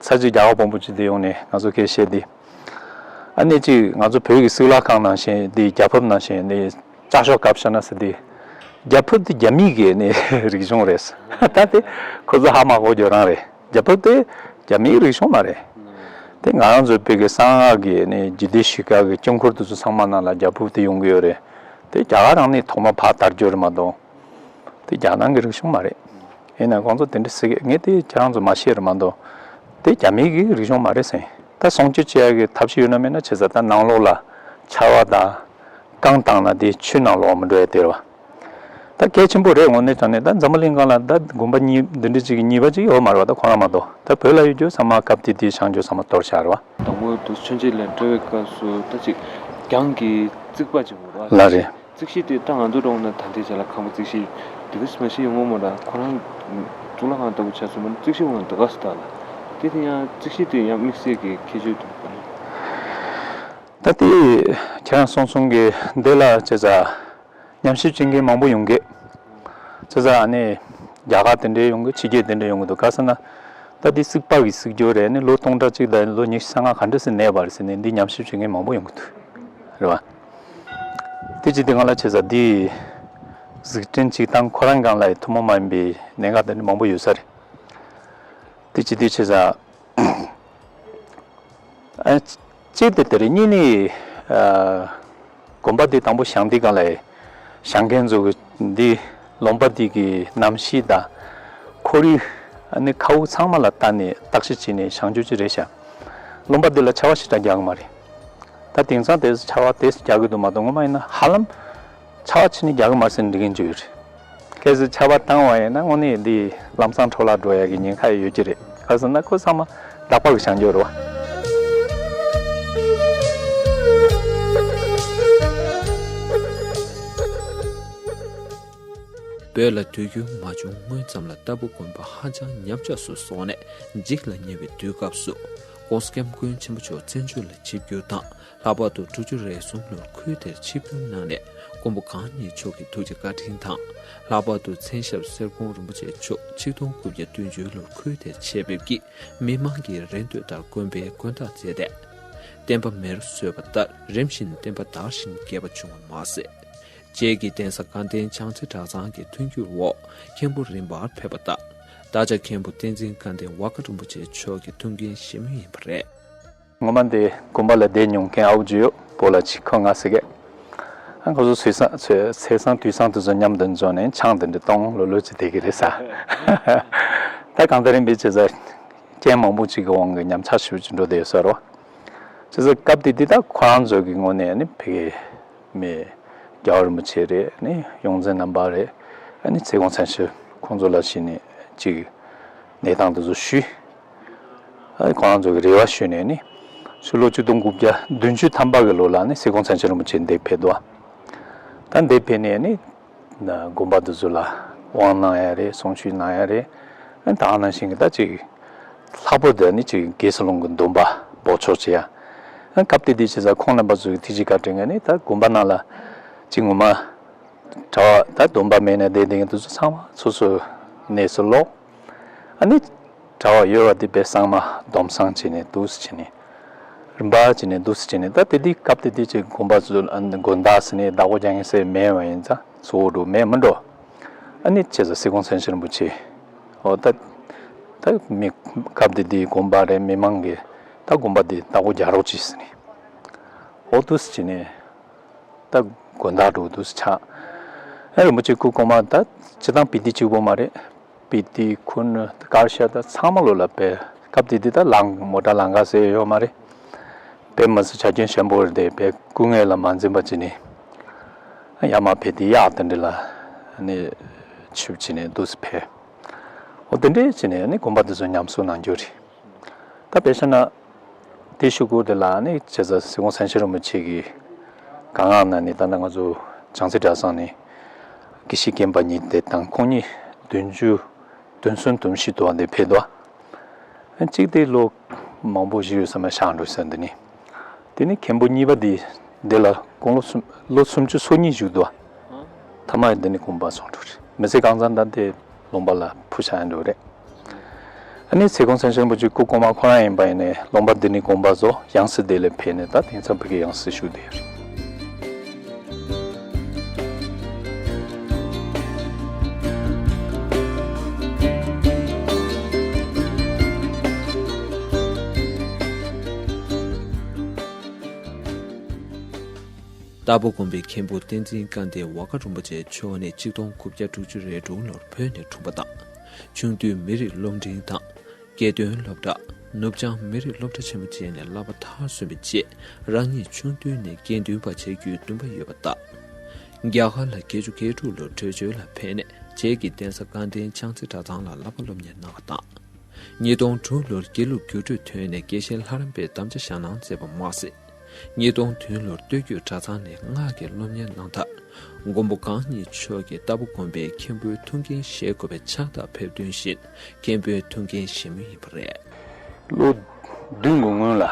ཚར་གཅིག་རྒྱ་གར་དཔོན་པོ་ཅིག་དེ་ཡོང་ནས་ང་ཚོ་སྐད་བཤད་དེ། ཨ་ནི་ཅིག་ང་ཚོ་བོད་ཀྱི་གཙུག་ལག་ཁང་ནང་བཞིན་དེ་རྒྱ་ཕིབས་ནང་བཞིན་ནི་ལྕགས་ཤོག་བཀབ་བཞག་ན་ཟེར་དེ། རྒྱ་ཕིབས་དེ་རྒྱ་མི་གི་ནི་རིག་གཞུང་རེད། ད་དེ་ཁོ་ཚོ་ཧ་མ་གོ་རྒྱུ་རང་རེད། རྒྱ་ཕིབས་དེ་རྒྱ་མིའི་རིག་གཞུང་མ་རེད། དེ་ང་རང་ཚོའི་བོད་ཀྱི་གསང་སྔགས་ཀྱི་ནི་རྒྱུད་སྡེ་བཞི་ཀ་གི་དཀྱིལ་འཁོར་དེ་ཚོ་ཚང་མ་ནང་ལ་རྒྱ་ཕིབས་དེ་ཡོང་གི་ཡོད་རེད། དེ་རྒྱ་གར་རང་ནས་ཐོག་མ་ཕར་དར་རྒྱུ་རེད་མ་གཏོགས། དེ་རྒྱ་ནག་གི་རིག་གཞུང་མ་རེད། ཡིན་ན་ཁོང་ཚོ་དེ་འདྲ་ཟེར་གི། ངས་དེ་ཁྱེད་རང་ཚོ་མ་ཤེས་རེད་མ་གཏོགས། དེ་རྒྱ་མི་གི་རིག་གཞུང་མ་རེད་ཟེར། ད་སྲུང་སྐྱོབ་བྱེད་ཡ་གི་ཐབས་ཤེས་ཡོད་ན་མེད་ན་བྱས་ཙང་ད་ནང་ལོགས་ལ་ཆར་པ་དང་གངས་བཏང་ན་དེ་ཆུ་ནང་ལོགས་མི་འགྲོ་ཡ་དེ་རེད་པ། ད་གལ་ཆེན་པོ་རེད། དངོས་གནས་དྲང་གནས་ད་འཛམ་བུ་གླིང་སྒང་ལ་ད་དགོན་པ་གཉིས་འདི་འདྲ་ཅིག་གི་གཉིས་པ་ཅིག་ཡོད་མ་རེད་པ། ད་ཁོ་རང་མ་གཏོགས། ད་བོད་ལ་ཡོད་རྒྱུ་ཚང་མ་སྐབས་དེ་དུས་བཞེངས་རྒྱུ་ཚང་མ་གཏོར་བཞག་རེད་པ། དང་པོ་དུས་ཆུང་ཆུང་ལས་འགྲོ་བའི་སྐབས་སུ་ད་ཅིག་གྱང་གི་རྩིག་པ་ཅིག་ཡོད་རེད་པ། ལགས་རེད། རྩིག་གཞི་དེ་ད་ང་ཚོ་འགྲོ་ན་ད་ལྟའི་ཆ་ལ་ཁང་པ་རྩིག་གཞི་དེ་ག་སེ་མ་ཤེས་ཡོང་གི་མ་རེད། ཁོ་རང་གཙུག་ལག་ཁང་ལྟ་བུ་ཆགས་སོང་བ་ན་རྩིག་གཞི་འོང་ན་དེ་ག་སེ་ད་ལ། དེ་དེ་ཡང་རྩིག་གཞི་དེ་ཡང་དམིགས་བསལ་གྱི་ཁྱད་ཆོས་དེ་ག་རེད། ད་དེ་ཁྱེད་རང་གསུངས་གསུངས་གི་འདི་ལ་བྱས་ཙང་ཉམས་ཞིབ་བྱེད་མཁན་མང་པོ་ཡོང་གི། བྱས་ཙང་ཨ་ནི་རྒྱ་གར་དེ་འདྲའི་ཡོང་གི། ཕྱི་རྒྱལ་དེ་འདྲ་ཡོང་གི་འདུག་ག་ཟེར་ན་ད་འདི་རྩིག་པ་གི་རྩིག་སྦྱོར་རེད། ཨ་ནི་ལོ་སྟོང་ཕྲག་གཅིག་དང་ལོ་ཉི་ཤུ་རྩ་ལྔ་ག་འདྲ་སེ་གནས་པ་རེད་ཟེར་ནས་འདི་ཉམས་ཞིབ་བྱེད་མཁན་མང་པོ་ཡོང་གི་འདུག་རེད་པ། དེ་ཅི་དེ་སྒང་ལ་བྱས་ཙང་འདི་གཟིགས་སྐྲུན་བྱེད་སྟངས་ཁོ་རང་སྒང་ལ་ཐུན་མོང་མ་ཡིན་པའི་གནད་འགག་དེ་འདྲ་མང་པོ་ཡོད་ས་རེད། དེ་ཅི་དེ་བྱས་ཙང་ཨ་གཅིག་དེ་དེ་རེད། གཉིས་ནི་ཨ་དགོན་པ་འདི་དང་པོ་བཞེངས་དུས་སྒང་ལ་བཞེངས་མཁན་ཚོ་གི་འདི་ལུང་པ་འདི་གི་གནམ་གཤིས་དང་ཁོར་ཡུག་ཨ་ནི་མཁའ་དབུགས་ཚང་མ་ལ་བལྟས་ནས་བརྟག་དཔྱད་བྱས་ནས་བཞེངས་རྒྱུ་ཅིག་རེད་ཤག་ལུང་པ་འདི་ལ་ཆར་པ་ཞེ་དྲག་རྒྱག་གི་མ་རེད། ད་དེང་སང་དེ་ཆར་པ་དེ་རྒྱག་གི་འདུག་མ་གཏོགས་སྔོན་མ་ཡིན་ན་ཧ་ལམ་ཆར་པ་ཕྱིན་ནས་རྒྱག་གི་མ་རེད་ཟེར་འགྲིག་མཁན་ཅིག་ཡོད་རེད། གལ་སྲིད་ཆར་པ་བཏང་བ་ཡིན་ན་དངོས་གནས་འདི་ལམ་སང་འཕྲོ་བརླག་འགྲོ་ཡ་གི་ཉེན་ཁ་ཡོད་ཀྱི་རེད། ག་རེ་ཟེར་ན་ཁོ་ཚང་མ་དག་པ་གི་བྱང་རྒྱུ་རེད་པ། བོད་ལ་དུས་འགྱུར་མ་བྱུང་སྔོན་ཙམ་ལ་རྟ་ཕོ་དགོན་པ་ཧ་ཅང་ཉམས་ཆག་སུ་སོང་ནས་འཇིག་ལ་ཉེ་བའི་དུས་སྐབས་སུ་༸གོང་ས་༸སྐྱབས་མགོན་ཆེན་པོ་མཆོག་བཙན་བྱོལ་ལ་ཆིབས་བསྒྱུར་དང་། ལྷག་པར་དུ་དྲུག་ཅུ་རེ་གསུམ་ལོར་ཁུལ་དེར་ཆིབས་བསྒྱུར་གནང་ནས་མགོན་པོ་གང་ཉིད་མཆོག་གི་ཐུགས་རྗེ་བཀའ་དྲིན་དང་། ལྷག་པར་དུ་མཚན་ཞབས་གསེར་ཀོང་རིན་པོ་ཆེ་མཆོག་ཆིག་སྟོང་དགུ་བརྒྱ་བདུན་ཅུ་ལོར་ཁུལ་དེར་ཆེད་ཕེབས་ཀྱིས་མི་མང་གི་རེ་འདོད་ལྟར་དགོན་པའི་དགོན་བདག་མཛད་དེ། བསྟན་པ་མེ་རུ་གསོས་པ་ལྟར་རིམ་བཞིན་བསྟན་པ་དར་ཞིང་རྒྱས་པ་བྱུང་བ་མ་ཟད། རྗེ་གི་གདན་ས་དགའ་ལྡན་བྱང་རྩེ་གྲྭ་ཚང་གི་མཐུན་འགྱུར་འོག་མཁན་པོ་རིམ་པར་ཕེབས་པ་དང་། བདག་ཅག་མཁན་པོ་བསྟན་འཛིན་དགའ་ལྡན་ཝ་ཀ་རིན་པོ་ཆེ་མཆོག་གི་ཐུགས་འགན་བཞེས་མུས་ཡིན་པ་རེད། ངོ་མ་འདི་དགོན་པ་ལ་བསྡད་མྱོང་མཁན་ཨའུ་ཇོ་ཡོད་པོ་ལ་ཅིག་ཁོ་ང་ཟེར་གི། ཨ་ཁོ་ཚོ་ཚེས་བཟང་ཚེས་བཟང་དུས་བཟང་དེ་ཚོ་མཉམ་དུ་འཛོམས་ནས་ཆང་དེ་འདྲ་གཏོང་ལོ་ལོ་ཅིག་བསྡད་ཀྱི་རེད་ས། ད་གང་ལྟར་ཡིན་པའི་བྱས་ཙང་རྐྱེན་མང་པོ་ཅིག་གི་དབང་གིས་ཉམས་ཆག་ཞེ་པོ་ཅིག་འགྲོ་བསྡད་ཡོད་ས་རེད། བྱས་ཙང་སྐབས་དེ་དུས་ད་ཁོ་རང་ཚོ་གི་ངོས་ནས་ནི་ཕ་གི་མི་རྒྱལ་བ་རིན་པོ་ཆེ་རེད། ནི་ཡོངས་འཛིན་རྣམ་པ་རེད། ཨ་ནི་ཚེ་གོང་མཚན་ཞབས་ཁོང་ཚོ་ལ་ཞུས་ནས་ཅིག་གནས་སྟངས་དེ་ཚོ་ཞུས། ཨ་ཁོང་རང་ཚོ་གི་རེ་བ་ཞུས་ནས་ནི་ཕྱི་ལོ་ཆིག་སྟོང་དགུ་བརྒྱ་བདུན་ཅུ་ཐམ་པ་གི་ལོ་ལ་ནི་ཚེ་གོང་མཚན་ཞབས་རིན་པོ་ཆེ་འདིར་ཕེབས་འདུག་ད་འདིར་ཕེབས་ནས་ནི་དགོན་པ་དེ་ཚོ་ལ་དབང་གནང་ཡ་རེད། གསུང་ཆོས་གནང་ཡ་རེད། ཨ་ད་ག་ནང་བཞིན་གི་ད་ཅིག་ལྷག་པར་དུ་ནི་ཅིག་དགེ་སློང་གི་སྡོམ་པ་འབོགས་ཆོག་བྱེད་ཡ། ཨ་སྐབས་དེ་དུས་བྱས་ཙང་ཁོང་རྣམ་པ་ཚོ་གི་ཐུགས་རྗེ་བཀའ་དྲིན་གྱིས་ནི་ད་དགོན་པ་ནང་ལ་ཅིག་ངོ་མ་གྲྭ་པ་ད་སྡོམ་པ་མེད་ནས་བསྡད་བསྡད་མཁན་དེ་ཚོ་ཚང་མ་སོ་སོའི་གནས་སུ་ལོག་ཨ་ནི་གྲྭ་པ་ཡོད་པ་དེ་བེ་གཙང་མ་སྡོམ་གསང་བྱས་ནས་འདུག་སེ་བྱས་ནས། རིམ་པ་བྱས་ནས་འདུག་སེ་བྱས་ནས། ད་དེ་དུས་སྐབས་དེ་དུས་ཀྱི་དགོན་པ་ཚོ་དགོན་བདག་ཟེར་ནས་བདག་པོ་རྒྱག་མཁན་ཟེར་མེད་པ་ཡིན་ཙང་གཙོ་བོ་འགྲོ་མེད་མི་འགྲོ། ཨ་ནི་བྱས་ཙང་སི་ཁོང་མཚན་ཆེན་རིན་པོ་ཆེ། འོ་ད་ད་མི་སྐབས་དེ་དུས་དགོན་པ་རེད། མི་མང་གིས་ད་དགོན་པ་དེ་བདག་པོ་རྒྱག་རོགས་གྱིས་ཟེར་ནས། འོ་འདུག་སེ་བྱས་ནས། ད་དགོན་བདག་འགྲོ་འདུག་སེ་ཆགས། ཨ་རིན་པོ་ཆེ་སྐུ་གོང་མ་ད་སྤྱིར་བཏང་དཔེ་དེབ་གཅིག་པོ་མ་རེད། དཔེ་དེབ་ཁུར་ནས་དཀར་ཤ་ད་ཚང་མ་ལོ་ལ་བེ། སྐབས་དེ་དུས་ད་ལང་མོ་ཊ་ལང་ཀ་ཟེར་ཡོད་མ་རེད། བེ་མི་ཚེ་ཆ་རྐྱེན་ཞན་པོ་རེད་དེ། བེ་སྐུ་ངལ་ལ་མ་འཛེམས་པ་བྱས་ནས་ཡར་མར་ཕེབས་དེ་ཡག་དེ་འདྲ་ལ་ནི་ཆིབས་བྱས་ནས་འདུག་སེ་ཕེབས། འོ་དེ་འདྲ་བྱས་ནས་ནི་དགོན་པ་དེ་ཚོ་ཉམས་གསོ་གནང་རྒྱུ་རེད། ད་དཔེ་བཞག་ན། དེ་ཤུ་གུ་དེ་ལ་ནི་བྱས་ཙང་སི་ཁོང་མཚན་ཆེན་རིན་པོ་ཆེ་གི་གང་ང་ན་ནི་ད་ནི་ང་ཚོ་བྱང་རྩེ་གྲྭ་ཚང་ནས་དགེ་བཤེས་རྒན་པ་གཉིས་དེ་དང་ཁོང་གཉིས་བདུན་ཅུ་བདུན་གསུམ་བདུན་བཞི་དུ་བ་འདི་ཕེབས་འདུག་གཅིག་དེ་ལོ་མང་པོ་བཞུགས་ཡོད་ས་མ་ཤག་འགྲོ་ས་འདི་ནི། དེ་ནི་མཁན་པོ་གཉིས་པ་དེ་འདི་ལ་དགུང་ལོ་སུམ་ལོ་སུམ་ཅུ་སོ་གཉིས་བཞུགས་འདུག་ཐ་མ་འདི་ནི་དགོངས་པ་སོང་འགྲོ་རེད། མི་ཚེ་གང་ཚང་ད་དེ་ལུང་པ་ལ་ཕུལ་བཞག་ཡིན་འགྲོ་རེད། ཨ་ནི་ཚེ་གོང་མཚན་ཆེན་རིན་པོ་ཆེ་སྐུ་གོང་མ་ཁོ་རང་ཡིན་པ་ཡིན་ནའི་ལུང་པ་འདི་ནི་དགོངས་པ་བཟོ། ཡང་སྲིད་དེ་ལས་ཕེབས་ནས་ད་དེང་སང་ཕ་གི་ཡང་སྲིད་ཞུ་བསྡད་ཡོད་རེད། རྟ་ཕོ་དགོན་པའི་མཁན་པོ་བསྟན་འཛིན་སྐལ་ལྡན་ཝ་ཀ་རིན་པོ་ཆེ་མཆོག་ནི་ཆིག་སྟོང་དགུ་བརྒྱ་དྲུག་ཅུ་རེ་དྲུག་ལོར་བོད་ནས་འཁྲུངས་པ་དང་། ཆུང་དུས་མི་རིགས་སློབ་འབྲིང་དང་། དགེ་ཐོན་སློབ་གྲྭ། ནུབ་བྱང་མི་རིགས་སློབ་གྲྭ་ཆེན་མོ་བཅས་ནས་བསླབ་པ་མཐར་སོན་པའི་རྗེས་རང་ཉིད་ཆུང་དུས་ནས་དགེ་འདུན་པ་བྱེད་རྒྱུའི་འདུན་པ་ཡོད་པ་དང་། རྒྱ་གར་ལ་བརྒྱད་ཅུ་གྱ་དྲུག་ལོར་བྲོས་བྱོལ་ལ་ཕེབས་ནས་རྗེས་ཀྱི་གདན་ས་དགའ་ལྡན་བྱང་རྩེ་གྲྭ་ཚང་ལ་བསླབ་པ་སློབ་གཉེར་གནང་བ་དང་། ཉིས་སྟོང་དྲུག་ལོར་དགེ་ལུགས་རྒྱུགས་སྤྲོད་ཐོན་ནས་དགེ་བཤེས་ལྷ་རམས་པའི་དམ་བཅའ་བཞག་གནང་མཛད་པ་མ་ཟད། ཉིས་སྟོང་བདུན་ལོར་སྟོད་རྒྱུད་གྲྭ་ཚང་ནས་སྔགས་ཀྱི་སློབ་གཉེར་གནང་མཐར། མགོན་པོ་གང་ཉིད་མཆོག་གིས་རྟ་ཕོ་དགོན་པའི་མཁན་པོའི་ཐུགས་འགན་བཞེས་དགོས་པའི་ཕྱག་རྟགས་ཕེབས་དོན་བཞིན་མཁན་པོའི་ཐུགས་འགན་བཞེས་མུས་ཡིན་པ་རེད། ལོ་བདུན་གྱི་སྔོན་ལ་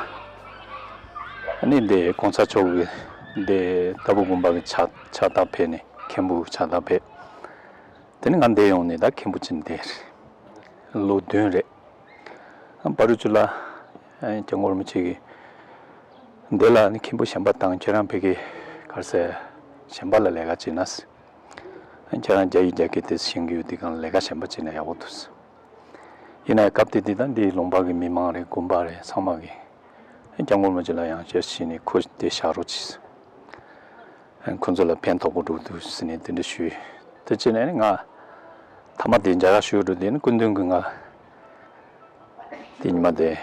ཨ་ནི་འདི་གོང་ས་མཆོག་གིས་འདི་རྟ་ཕོ་དགོན་པ་གི་ཕྱག་ཕྱག་རྟགས་ཕེབས་ནས་མཁན་པོའི་ཕྱག་རྟགས་ཕེབས། དེ་ནས་ང་འདིར་ཡོང་ནས་ད་མཁན་པོ་ཅིག་བསྡད་རེད། ལོ་བདུན་རེད། བར་དུ་ཅིག་ལ་སྐྱབས་མགོན་རིན་པོ་ཆེ་གིས་འདི་ལ་ནི་མཁན་པོ་གཞན་པ་དང་ཁྱེད་རང་ཕ་གི་ག་རེ་ཟེར་གཞན་པ་ལ་ལས་ཀ་བྱེད་ན། ཁྱེད་རང་རྒྱ་ཡིག་རྒྱ་སྐད་དེ་ཤེས་ཀྱི་ཡོད་དུས་སྒང་ལ་ལས་ཀ་གཞན་པ་བྱེད་ན་ཡག་པོ་འདུག་ཡིན་ནའི་སྐབས་དེ་དུས་ད་འདིའི་ལུང་པ་གི་མི་མང་རེད། དགོན་པ་རེད། ཚང་མ་གིས་སྐྱབས་མགོན་རིན་པོ་ཆེ་ལ་ཡང་བསྐྱར་ཞུས་ནས་ཁོ་དེ་བཞག་རོགས་གྱིས། ཁོ་ཚོ་ལ་ཕན་ཐོགས་པོ་འགྲོ་འདུག་ཟེར་ནས་དེ་འདྲ་ཞུས། དེ་བྱས་ནས་ང་ཐ་མ་དེ་མཇལ་ཁ་ཞུ་འགྲོ་དུས་ནི་སྐུ་མདུན་གྱིས་ང་དེ་ཉི་མ་དེ་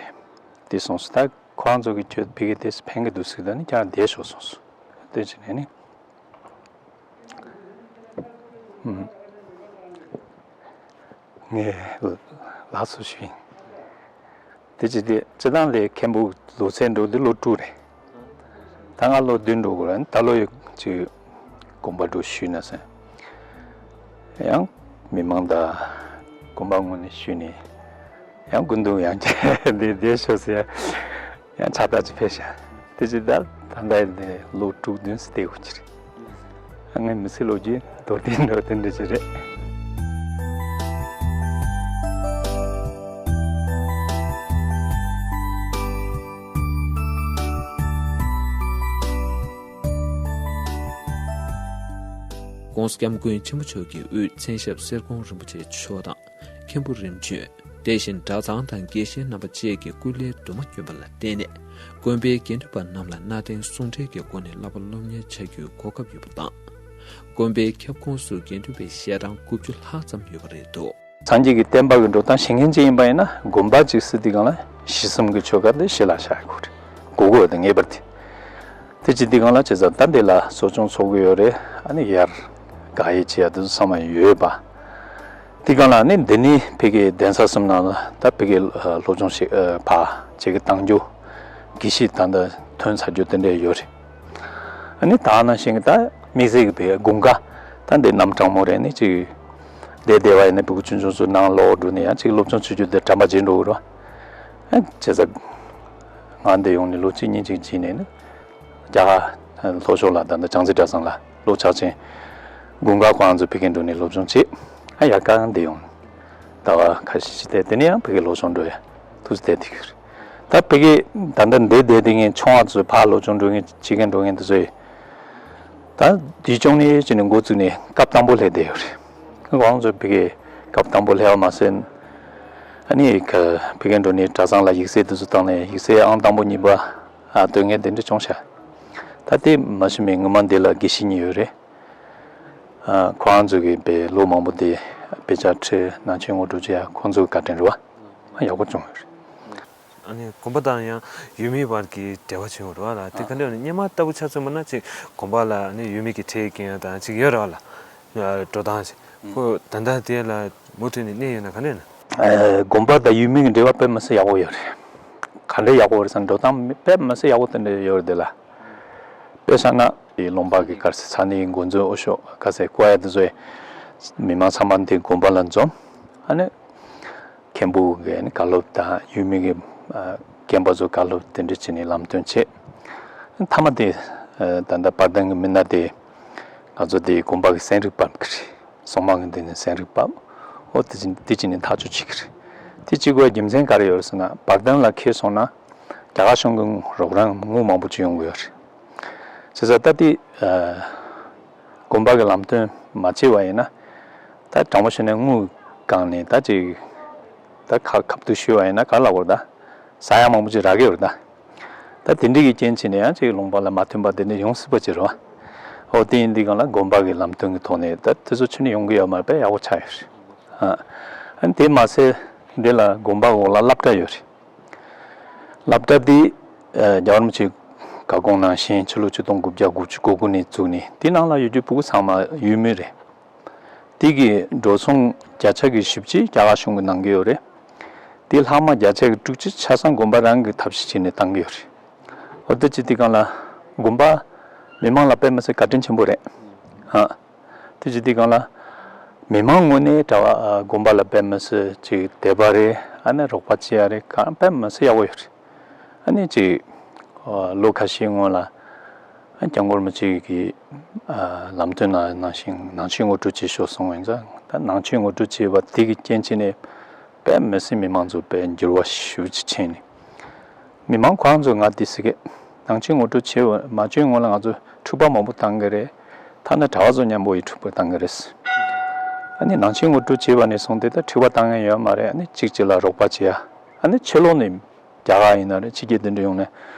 དེ་གསུངས་སོང་། ད་ཁོ་རང་ཚོ་གིས་ཁྱོད་ཕ་གི་དེ་ཕན་གྱི་འདུག་ཟེར། ད་ནི་ཁྱེད་རང་བསྡད་ཤོག་གསུངས་སོང་། དེ་བྱས་ནས་ནི། ངས་ལགས་སོ་ཞུས་ཡིན། དེ་ཅི་སྟེ་སྤྱི་བཏང་ལས་མཁན་པོ་ལོ་ཚད་འགྲོ་འདི་ལོ་དྲུག་རེད། ད་ང་ལོ་བདུན་འགྲོ་དགོས་རེད། ད་ལོ་ཡོད་ཅིག་དགོངས་པ་འགྲོ་ཞུས་ན་ཟེར། ཡང་མི་མང་དང་དགོན་པ་ངོས་ནས་ཞུས་ནས་ཡང་སྐུ་མདུན་ཡང་བསྐྱར་འདི་བསྡད་ཤོག་ཟེར། ཡང་ཕྱག་རྟགས་ཅིག་ཕེབས་ཤག་དེ་ཅི་ད་ད་ལྟ་ཡིན་ཏེ་ལོ་དྲུག་བདུན་ཙམ་བསྡད་དགོས་ཀྱི་རེད། ངའི་མི་ཚེ་ལོ་རྒྱུས་མདོར་བསྟན་འདྲ་བོ་དེ་འདྲ་ཅིག་རེད། ༸གོང་ས་༸སྐྱབས་མགོན་ཆེན་པོ་མཆོག་གིས་དབུས་མཚན་ཞབས་གསེར་ཀོང་རིན་པོ་ཆེ་མཆོག་དང་། མཁན་པོ་རིམ་བྱོན། དེ་བཞིན་གྲྭ་ཚང་དང་དགེ་བཤེས་རྣམ་པ་བཅས་ཀྱི་སྐུ་ལས་དུ་མ་བསྐྱོན་པ་ལ་བརྟེན་ནས། དགོན་པའི་དགེ་འདུན་པ་རྣམས་ལ་གནའ་དེང་ཟུང་འབྲེལ་གྱི་སྒོ་ནས་བསླབ་པ་སློབ་གཉེར་བྱ་རྒྱུའི་གོ་སྐབས་ཡོད་པ་དང་། དགོན་པའི་ཁྱབ་ཁོངས་སུ་དགེ་འདུན་པའི་ཞལ་གྲངས་དགུ་བཅུ་ལྷག་ཙམ་ཡོད་པ་རེད་འདུག་སངས་རྒྱས་ཀྱི་བསྟན་པ་གི་འགྲོ་སྟངས་ཤེས་མཁན་ཅིག་ཡིན་པ་ཡིན་ན། དགོན་པ་ཅིག་ཟེར་དུས་སྒང་ལ་གཞི་གསུམ་གྱི་ཆོ་ག་དེ་གཞི་ལ་བཞག་དགོས་རེད། དགོས་དགོས་དེ་ངེས་པར་དེ། དེ་བྱེད་དུས་སྒང་ལ་བྱས་ཙང་ད་འདི་ལ་གསོ་སྦྱོང་ཚོགས་ཀྱི་ཡོད་རེད། ཨ་ནི་ཡར་དགག་དབྱེ་བྱེད་ཡ་དེ་ཚོ་ཚང་མ་ཡོད་པ། དེ་སྒང་ལ་ནི་འདི་ནི་ཕ་གི་གདན་ས་གསུམ་ནང་ལ་ད་ཕ་གི་སློབ་སྦྱོང་ཞིག་ཕར་བྱེད་ཀྱི་བཏང་རྒྱུ། དགེ་བཤེས་ད་ལྟ་ཐོན་ཚར་རྒྱུ་དེ་འདྲ་ཡོད་རེད། ཨ་ནི་ད་ནང་བཞིན་གྱི་ད་དམིགས་བསལ་གྱི་ཕ་གི་དགུན་ཁ་ད་འདི་གནམ་གྲང་མོ་རེད། ནི་ཅིག་བསྡད་བསྡད་པ་ཡིན་ན་ཕྲུ་གུ་ཆུང་ཆུང་ཚོ་ནང་ལོག་འགྲོ་ནས་ཡང་ཅིག་སློབ་སྦྱོང་བྱེད་རྒྱུ་དེ་དྲན་པ་བརྗེད་འགྲོ་གི་རེད་བ། ཨ་བྱས་ཙང་ང་འདི་ཡོང་ནས་ལོ་གཅིག་གཉིས་ཅིག་ཕྱིན་ནས་ནི། རྒྱ་གར་ལྷོ་ཕྱོགས་ལ་ད་ལྟ་བྱང་རྩེ་གྲྭ་ཚང་ལ་ལོ་ཆགས་ཅན། དགུན་ཁ་ཁོ་རང་ཚོ་ཕ་གིར་འགྲོ་ནས་སློབ་སྦྱོང་བྱེད། ཨ་ཡར་ཀ་འདི་ཡོང་ ཟླ་བ་ཁ་ཤས་ཤིག་བསྡད། དེ་ནས་ཡང་ཕ་གིར་སློབ་སྦྱོང་འགྲོ་ཡ་ཐུགས་སུ་བསྡད་དེ་གི་རེད། ད་ཕ་གི་ད་ལྟ་འདི་བསྡད་དེ་ངས་ཆུང་བ་ཚོས་ཕར་སློབ་སྦྱོང་འགྲོ་མཁན་བྱེད་མཁན་འགྲོ་མཁན་དེ་ཚོས། ད་དུས་ཆུང་ནས་བྱས་ནས་འགོ་བཙུགས་ནས་སྐབས་དང་པོ་སླེབས་བསྡད་ཡོད་རེད། ཁོང་ཚོས་ཕ་གི་སྐབས་དང་པོ་སླེབས་པ་མ་ཟད། ཨ་ནི་ཕ་གིར་འགྲོ་ནས་གྲྭ་ཚང་ལ་ཡིག་ཚད་དེ་ཚོ་བཏང་ནས་ཡིག་ཚད་ཨང་དང་པོ་གཉིས་པ་ཨ་ཐོན་མཁན་དེ་འདྲ་བྱུང་ཤག་ད་དེ་མ་ཤེས་མེད། ངོ་མ་འདི་ལ་དགེ་བཤེས་གཉིས་ཡོད་རེད། ཨ་ཁོ་རང་ཚོ་གིས་དཔེ་ལོ་མང་པོ་དེ་དཔེ་ཆ་ཁྲིད། ནང་ཆོས་ངོ་སྤྲོད་བྱེད་ཡ་ཁོང་ཚོའི་བཀའ་དྲིན་རེད་བ། ཨ་ཡག་པོ་བྱུང་ཡོད་རེད། ཨ་ནི་དགོན་པ་དང་ཡང་ཡུལ་མིའི་བར་གྱི་འབྲེལ་བ་བྱུང་ཡོད་རེད་བ་ལ། དེ་ག་འདྲ་ཡོད་ན། སྔོན་མ་ལྟ་བུ་ཆ་མཚོན་པ་ན་ཅིག་དགོན་པ་ལ་ཨ་ནི་ཡུལ་མི་གི་ཁྲལ་སྐྱེལ་ཡ་དང་ཅིག་ཡོད་རེད་བ་ལ། འགྲོ་སྟངས་ཅིག་ཁོ་ད་ལྟ་དེ་ལ་མུ་མཐུད་ནས་གནས་ཡོད་ན་ག་འདྲ་ཡོད་ན། ཨ་དགོན་པ་དང་ཡུལ་མི་གི་འབྲེལ་བ་དཔེ་མི་སྲིད་ཡག་པོ་ཡོད་རེད། ག་འདྲ་ཡག་པོ་རེད་ཟེར་ན། འགྲོ་སྟངས་དཔེ་མི་སྲིད་ཡག་པོ་དེ་འདྲ་ཡོད་རེད་དེ་ལ། དཔེ་བཞག་ན་ལུང་པ་གི་ག་རེ་ཟེར། ས་གནས་འགོ་འཛིན་འོག་ཤོག་ག་ཟེར་བསྐོ་ཡ་དེ་ཚོས་མི་མང་ཚང་མ་འདི་དགོན་པ་ལ་འཛོམས། ཨ་ནི་མཁན་པོ་གི་ཨ་ནི་བཀའ་སློབ་དང་ཡུལ་མི་གི་ཨ་རྒན་པ་ཚོ་བཀའ་སློབ་དེ་འདྲ་བྱས་ནས་ལམ་སྟོན་བྱས། མཐའ་མ་དེ་ཨ་ད་ལྟ་དཔལ་ལྡན་གྱི་མི་སྣ་དེ་ང་ཚོ་དེའི་དགོན་པ་གི་སེམས་རིག་པ་གི་རེད། སྲུང་མ་གི་འདི་ནི་སེམས་རིག་པ། ཨོ་དེ་ཅི་དེ་ཅི་ནས་ཐག་གཅོད་བྱེད་ཀྱི་རེད། དེ་གཅིག་པའི་རྒྱུ་མཚན་ག་རེ་ཡོད་རེད་ཟེར་ན། དཔལ་ལྡན་ལ་ཁེལ་སོང་ན་རྒྱ་གར་གཞུང་གི་རོགས་རམ་དངུལ་མང་པོ་ཅིག་ཡོང་གི་ཡོད་རེད། བྱས་ཙང་ད་དེ་ཨ་དགོན་པ་གི་ལམ་སྟོན་མ་བྱས་པ་ཡིན་ན། ད་དྲང་པོ་བཤད་ན་དངུལ་བཀང་ནས་ད་ཅིག་ད་ཁ་ཁ་བསྡུ་ཞུས་པ་ཡིན་ན་ག་རེ་ལབ་དགོས་རེད། ད་ཟ་ཡ་མང་པོ་ཅིག་རག་གི་ཡོད་རེད་ད། ད་དེ་འདྲ་གི་རྐྱེན་བྱས་ནས་ཡང་ཅིག་ལུང་པ་ལ་མ་མཐུན་པ་དེ་འདྲ་ཡོང་སྲིད་པ་ཅིག་རེད་བ། འོ་དེ་ཡིན་དུས་སྒང་ལ་དགོན་པ་གི་ལམ་སྟོན་གི་ཐོག་ནས་ད་དེ་ཚོ་ཁྱོན་ནས་ཡོང་གི་ཡོད་མ་རེད། དཔེ་ཡག་པོ་ཆགས་ཡོད་རེད། ཨ་ཨ་ནི་དེ་མ་ཟད་འདི་ལ་དགོན་པ་འོག་ལ་སློབ་གྲྭ་ཡོད་རེད། སློབ་གྲྭ་དེ་ཨ་རྒྱལ་བ་རིན་པོ་ཆེ་བཀའ་དགོངས་ནང་བཞིན་ཕྱི་ལོ་ཆིག་སྟོང་དགུ་བརྒྱ་དགུ་བཅུ་གོ་དགུ་ནས་བཙུགས་ནས། དེ་ནང་ལ་ཡོད་རྒྱུ་ཕྲུ་གུ་ཚང་མ་ཡུལ་མི་རེད། དེ་གི་འགྲོ་སོང་བརྒྱ་ཆ་གི་བཞི་བཅུ་རྒྱ་གར་གཞུང་གིས་གནང་གི་ཡོད་རེད། དེ་ལྷག་མ་བརྒྱ་ཆ་གི་དྲུག་ཅུ་ཆ་ཚང་དགོན་པ་རང་གིས་ཐབས་ཤེས་བྱས་ནས་བཏང་གི་ཡོད་རེད། འོ་དེ་བྱེད་དུས་སྒང་ལ་དགོན་པ་མི་མང་ལ་དཔེ་མི་སྲིད་བཀའ་དྲིན་ཆེན་པོ་རེད། ཨ་དེ་བྱེད་དུས་སྒང་ལ་མི་མང་ངོས་ནས་གྲྭ་པ་ཨ་དགོན་པ་ལ་དཔེ་མི་སྲིད་ཅིག་དད་པ་རེད། ཨ་ནི་རོགས་པ་བྱེད་ཡ་རེད། གང་དཔེ་མི་སྲིད་ཡག་པོ་ཡོད་རེད། ཨ་ནི་ཅིག་ཨ་ལོ་ཁ་ཤས་སྔོན་ལ་ཨ་སྐྱབས་མགོན་རིན་པོ་ཆེ་གིས་ཨ་ལམ་སྟོན་ནང་ནང་བཞིན་ནང་ཆོས་ངོ་སྤྲོད་བྱེད་ཤོག་གསུངས་པ་ཡིན་ཙང་། ད་ནང་ཆོས་ངོ་སྤྲོད་བྱས་པ་དེ་གི་རྐྱེན་བྱས་ནས་དཔེ་མི་སྲིད་མི་མང་ཚོ་དཔེ་འགྱུར་བ་ཞེ་པོ་ཅིག་ཕྱིན་ནས། མི་མང་ཁོ་རང་ཚོས་ང་འདི་ཟེར་གི། ནང་ཆོས་ངོ་སྤྲོད་བྱས་པ་མ་བྱས་སྔོན་ལ་ང་ཚོ་འཁྲུག་པ་མང་པོ་བཏང་གི་རེད། ཐ་ན་གྲྭ་པ་ཚོ་མཉམ་པོ་ཡི་འཁྲུག་པ་བཏང་གི་རེད། ཨ་ནི་ནང་ཆོས་ངོ་སྤྲོད་བྱས་པ་ནས་བཟུང་སྟེ་ད་འཁྲུག་པ་བཏང་མཁན་ཡོད་མ་རེད། ཨ་ནི་གཅིག་གཅིག་ལ་རོགས་པ་བྱེད་ཡ། ཨ་ནི་ཕྱི་ལོགས་ནས་རྒྱ་གར་ཡིན་ན་རེད། ཕྱི་རྒྱལ་དེ་འདྲ་ཡོང་ནས་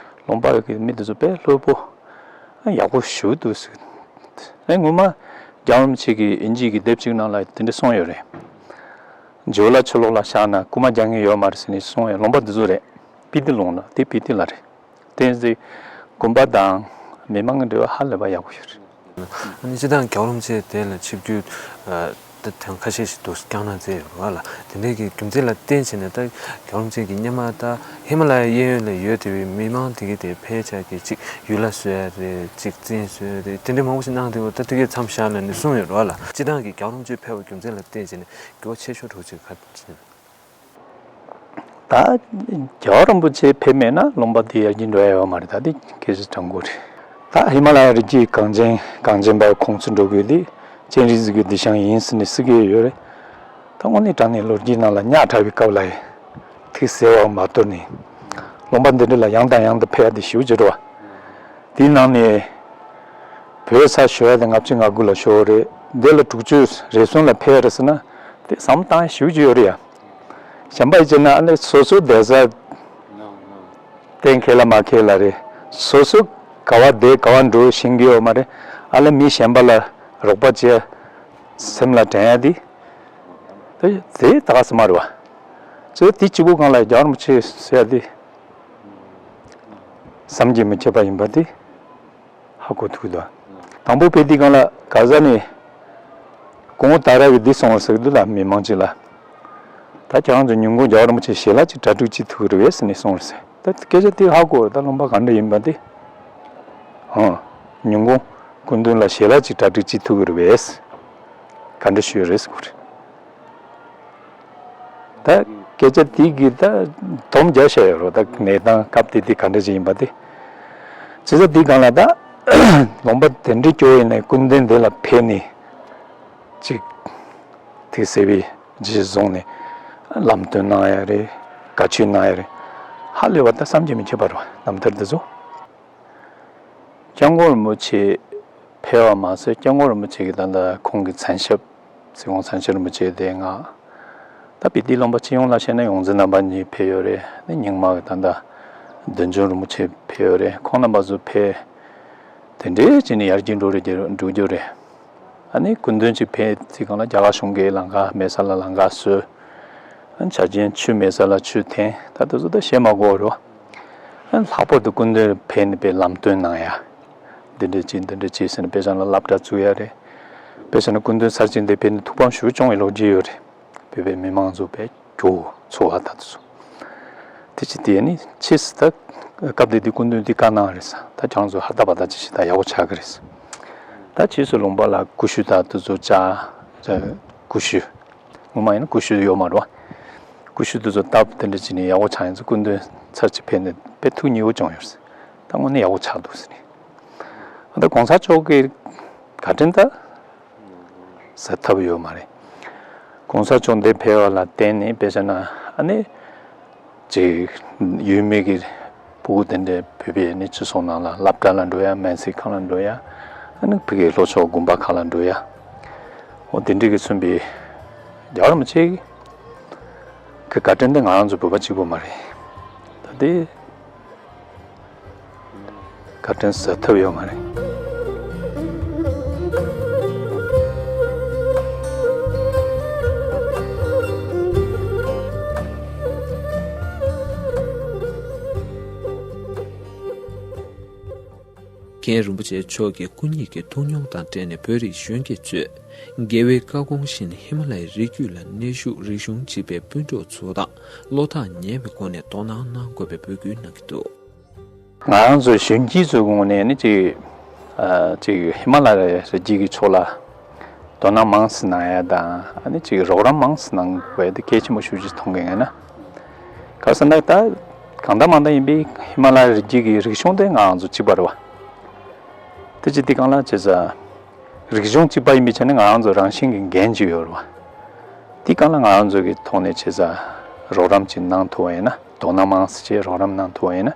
ལུང་པ་གི་མི་དེ་ཚོ་དཔེ་ལྷོད་པོ། ཨ་ཡག་པོ་ཞེ་པོ་འདུག་ཟེར། ཨ་ངོ་མ་རྒྱལ་བ་རིན་པོ་ཆེ་གིས་དབྱིན་ཇི་གི་དེབ་ཅིག་ནང་ལ་དེ་འདྲ་གསུངས་ཡོད་རེད། ཇོ་ལ་ཕྱི་ལོགས་ལ་བཞག་ན་རྐུ་མ་རྒྱག་མཁན་ཡོད་མ་རེད་ཟེར་ནས་གསུངས་ཡོད། ལུང་པ་འདི་ཚོ་རེད། སྤི་ཏི་ལུང་ལ། དེ་སྤི་ཏི་ལ་རེད། དེ་ཡིན་ཙང་དགོན་པ་དང་མི་མང་གི་འབྲེལ་བ་ཧ་ལས་པ་ཡག་པོ་ཡོད་རེད། ཨ་ནི་སྤྱིར་བཏང་རྒྱལ་བ་རིན་པོ་ཆེ་དེ་ལ་ཆིབས་བསྒྱུར་ཨ་ད་ཐེངས་ཁ་ཤས་ཤིག་འདུག་བསྐྱངས་གནང་མཛད་ཡོད་རེད་བ་ལ། དེ་འདྲའི་གི་རྒྱུ་མཚན་ལ་བརྟེན་བྱས་ནས་ད་རྒྱལ་བ་རིན་པོ་ཆེ་གིས་སྔོན་མ་ད་ཧི་མ་ལ་ཡའི་གཡས་གཡོན་ལ་ཡོད་བསྡད་པའི་མི་མང་དེ་གའི་དེ་ཕལ་ཆེར་གྱིས་ཅིག་ཡུལ་ལྷ་གསོལ་ཡ་རེད། ཅིག་བཙན་གསོལ་རེད། དེ་འདྲའི་མང་པོ་ཞིག་གནང་བསྡད་ཡོད། ད་དེ་གའི་མཚམས་བཞག་ལབ་ནས་གསུངས་ཡོད་རེད་བ་ལ། སྤྱིར་བཏང་གི་རྒྱལ་བ་རིན་པོ་ཆེ་ཕེབས་པའི་རྒྱུ་མཚན་ལ་བརྟེན་བྱས་ནས་འགྱུར་བ་ཆེ་ཤོས་འདྲ་བོ་ཅིག་ག་རེ་བྱས། ད་རྒྱལ་བ་རིན་པོ་ཆེ་ཕེབས་མེད་ན་ལུང་པ་འདི་ཡར་རྒྱས་འགྲོ་ཡ་ཡོད་མ་རེད། ད་འདི་སྐད་ཆ་དྲང་པོ་རེད། ད་ཧི་མ་ལ་ཡ་རི་རྒྱུད་གངས་ཅན་གངས་ཅན་པ་ཁོང་ཚོས་འགྲོ་དགོས་དེ་སྤྱན་རས་གཟིགས་ཀྱི་གདུལ་ཞིང་ཡིན་ཟེར་ནས་ཟེར་གྱི་ཡོད་རེད། ད་དངོས་གནས་དྲང་གནས་ལོ་རྒྱུས་ནང་ལ་གཉའ་ཁྲ་བའི་སྐབས་ལ་ཡ་ཐིག་གསལ་བ་མ་གཏོར་ནས་ལུང་པ་འདི་འདྲ་ལ་ཡང་དང་ཡང་དུ་ཕེབས་ཡ་དེ་ཞེ་པོ་ཅིག་རེད་བ། དེའི་ནང་ནས་བོད་ས་ཞུ་ཡ་དེ་ལྔ་བཅུ་ང་དགུ་ལ་ཞུ་བ་རེད། འདི་ལ་དྲུག་ཅུ་རེ་གསུམ་ལ་ཕེབས་ཡ་རེད་ཟེར་ན་དེ་བསམ་བློ་བཏང་ཡ་ཞེ་པོ་ཅིག་ཡོད་རེད་ཡ། གཞན་པ་ཡིན་ན་ཨ་ནི་སོ་སོ་བསྡད་ས་གཏན་འཁེལ་ལ་མ་འཁེལ་ལ་རེད། སོ་སོ་ག་བ་བསྡད་ག་བ་འགྲོ་ཤེས་ཀྱི་ཡོད་མ་རེད། ཨ་ལ་མི་གཞན་པ་ལ་རོགས་པ་བྱེད་ཡ་སེམས་ལ་དྲན་ཡ་དེ་དེ་དེ་ད་ག་ཟེ་མ་རེད་བ། ཚེ་དེ་གཅིག་པོ་སྒང་ལ་རྒྱལ་བ་རིན་པོ་ཆེ་ཟེར་ཡ་དེ་བསམ་གྱིས་མི་ཁྱབ་པ་ཡིན་པ་དེ། ཧ་གོ་ཐུབ་ཀྱི་འདུག་དང་པོ་ཕེབས་དུས་སྒང་ལ་ག་ས་ནས་སྐུ་ངོ་ཏཱ་ར་གིས་འདི་གསུངས་པ་ཟེར་གྱི་འདུག་ལ། མི་མང་ཅིག་ལ། ད་ཁྱེད་རང་ཚོ་ཉིན་གུང་རྒྱལ་བ་རིན་པོ་ཆེ་ཞལ་ལག་ཅིག་གྲ་སྒྲིག་བྱེད་ཐུབ་ཀྱི་རེད་པས་ཟེར་ནས་གསུངས་པ་ཟེར། ད་སྐད་ཆ་དེ་ཧ་གོ། ད་ལུང་པ་ག་འདྲ་ཡིན་པ་དེ། ཨང་། ཉིན་གུང་སྐུ་མདུན་ལ་ཞལ་ལག་ཅིག་གྲ་སྒྲིག་བྱེད་ཐུབ་ཀྱི་རེད་པས། ག་འདྲ་ཞུས་རེད་ཟེར་གྱི་རེད། ད་སྐད་ཆ་དེ་གིས་ད་སྡོམ་རྒྱག་བཞག་ཡོད་རེད། ད་གནས་སྟངས་སྐབས་དེ་དེ་ག་འདྲ་ཞིག་ཡིན་པ་དེ། བྱས་ཙང་དེའི་སྒང་ལ་ད་ལུང་པ་དེ་འདྲའི་སྐྱོ་བོ་ཡིན་ནའི་སྐུ་མདུན་དེ་ལ་ཕེབས་ནས་ཅིག་ཐིག་གསལ་བའི་རྗེས་བཟུང་ནས་ ལམ་སྟོན་གནང་ཡ་རེད། བཀའ་ཆོས་གནང་ཡ་རེད། ཧ་ལས་པ་ད་བསམ་གྱིས་མི་ཁྱབ་པ་རེད་བ། རྣམ་ཐར་འདི་ཚོ། སྐྱབས་མགོན་རིན་པོ་ཆེ་ཕེབས་པ་མ་ཟད། སྐྱབས་མགོན་རིན་པོ་ཆེ་གི་ད་ལྟ་ཁོང་གི་མཚན་ཞབས་ཚེ་དབང་མཚན་ཞབས་རིན་པོ་ཆེ་དེ་ང་། ད་དཔེ་དེ་ལུང་པ་སྤྱི་ཡོངས་ལ་བཤད་ན་ཡོངས་འཛིན་རྣམ་པ་གཉིས་ཕེབས་ཡོད་རེད། ནི་རྙིང་མ་གི་ད་ལྟ་བདུད་འཇོམས་རིན་པོ་ཆེ་ཕེབས་ཡོད་རེད། ཁོང་རྣམ་པ་ཚོ་ཕེབས། དེ་འདྲའི་བྱས་ནས་ཡར་རྒྱས་འགྲོ་རེ་འགྲོ་རྒྱུ་རེད། ཨ་ནི་སྐུ་མདུན་གྱི་ཕེབས་དུས་སྒང་ལ་རྒྱ་གར་གཞུང་གིས་ལམ་ཁ་མེད་ས་ལ་ལམ་ཁ་བཟོས། ཨ་ནི་ཆ་རྐྱེན་ཆུ་མེད་ས་ལ་ཆུ་འཐེན། ད་དེ་ཚོ་ད་བཤད་མ་དགོས་རོ། ཨ་ནི་ལྷག་པར་དུ་སྐུ་མདུན་ཕེབས་ནས་དཔེ་ལམ་སྟོན་གནང་ཡ། འདི་འདྲ་བྱེད་འདི་འདྲ་བྱེད་ཟེར་ནས་དཔེ་ཆ་ནང་སློབ་གྲྭ་བཙུགས་ཡ་རེད། དཔེ་ཆ་ནང་སྐུ་མདུན་ཚར་གཅིག་འདིར་ཕེབས་ནས་ཐུགས་ཕམ་ཞེ་པོ་བྱུང་བའི་ལོ་རྒྱུས་ཡོད་རེད། བོད་པའི་མི་མང་ཚོ་དཔེ་སྐྱོ་བོ་ཚོར་བ་ད་དེ་ཚོ། དེ་ཅི་དེ་ནི་ཕྱིས་སུ་ད་སྐབས་དེ་དུས་སྐུ་མདུན་དེ་བཀའ་གནང་རེད་ས། ད་ཁྱེད་རང་ཚོ་ཧར་ད་བར་ད་ཅི་ཞིག་ད་ཡག་པོ་ཆགས་ཀྱི་རེད་ས། ད་ཕྱིས་སུ་ལུང་པ་ལ་ཀུ་ཤུ་ད་དེ་ཚོ་བཅག་ཀུ་ཤུ། ངོ་མ་ཡིན་ན་ཀུ་ཤུ་ཡོད་མ་རེད་བ། ཀུ་ཤུ་དེ་ཚོ་སྟབས་དེ་འདྲ་བྱས་ནས་ཡག་པོ་ཆགས་ཡིན་ཚེ་སྐུ་མདུན་ཚར་གཅིག་ཕེབས་ནས་དཔེ་ཐུགས་མཉེས་པོ་བྱུང་ཡོད་ས། ད་དངོས་གནས་ཡག་པོ་ཆགས་འདུག་ཟེར་ནས། ད་གོང་ས་མཆོག་གི་བཀའ་དྲིན་ད་ཟ་ཐབས་ཡོད་མ་རེད། གོང་ས་མཆོག་འདིར་ཕེབས་པ་ལ་བརྟེན་ནས་དཔེ་བྱས་ན་ཨ་ནི་ཅིག་ཡུལ་མི་གི་ཕྲུ་གུ་དེ་འདྲ་བོད་པའི་ནི་སྤྱི་ཚོགས་ནང་ལ་སློབ་གྲྭ་ལ་འགྲོ་ཡ། སྨན་རྩིས་ཁང་ལ་འགྲོ་ཡ། ཨ་ནི་ཕ་གིའི་ལྷོ་ཕྱོགས་དགོན་པ་ཁག་ལ་འགྲོ་ཡ། འོ་དེ་འདྲ་གི་མཚོན་པའི་རྒྱལ་བ་རིན་པོ་ཆེ་གི་བཀའ་དྲིན་དེ་ང་རང་ཚོ་བོད་པ་གཅིག་པོ་མ་རེད། ད་དེ། བཀའ་དྲིན་གསབ་ཐབས་ཡོད་མ་རེད། མཁན་རིན་པོ་ཆེ་མཆོག་གི་སྐུ་ཉིད་ཀྱི་ཐུགས་མྱོང་དང་འབྲེལ་ནས་བོད་རིགས་གཞོན་སྐྱེས་ཚོས་རྒྱལ་བའི་བཀའ་དགོངས་བཞིན་ཧི་མ་ལ་ཡའི་རི་རྒྱུད་ལ་གནས་བཞུགས་རིག་གཞུང་གཅིག་པའི་སྤུན་གྲོགས་ཚོ་དང་བློ་ཐག་ཉེ་བའི་སྒོ་ནས་དོ་སྣང་གནང་དགོས་པའི་འབོད་སྐུལ་གནང་གི་འདུག། ང་རང་ཚོ་གཞོན་སྐྱེས་ཚོའི་ངོས་ནས་ནི་ཅིག་ཨ་ཅིག་ཧི་མ་ལ་ཡའི་རི་རྒྱུད་ཀྱི་ཕྱོགས་ལ་དོ་སྣང་མང་ཙམ་གནང་ཡ་དང་ཨ་ནི་ཅིག་རོགས་རམ་མང་ཙམ་གནང་དགོས་ཡ་དེ་གལ་ཆེན་པོ་ཤོས་ཅིག་མཐོང་གི་ཡིན། ང་ན་ག་ཟེར་ན་ད་གང་ལྟར་མང་ལྟར་ཡིན་པའི་ཧི་མ་ལ་ཡའི་རི་རྒྱུད་ཀྱི་རིག་གཞུང་དེ་ང་རང་ཚོ་གཅིག་པ་རེད་བ། དེ་ཅི་དེ་གང་ལ་བྱེད་ས། རིག་གཞུང་གཅིག་པ་ཡིན་པའི་ཆ་ནས་ང་རང་ཚོ་རང་བཞིན་གྱི་འགན་ཅིག་ཡོད་རེད་བ། དེ་གང་ལ་ང་རང་ཚོ་གི་ཐོག་ནས་བྱེད་ས་རོགས་རམ་ཅིག་གནང་ཐུབ་པ་ཡིན་ན། དོ་སྣང་མང་ཙམ་བྱས་རོགས་རམ་གནང་ཐུབ་པ་ཡིན་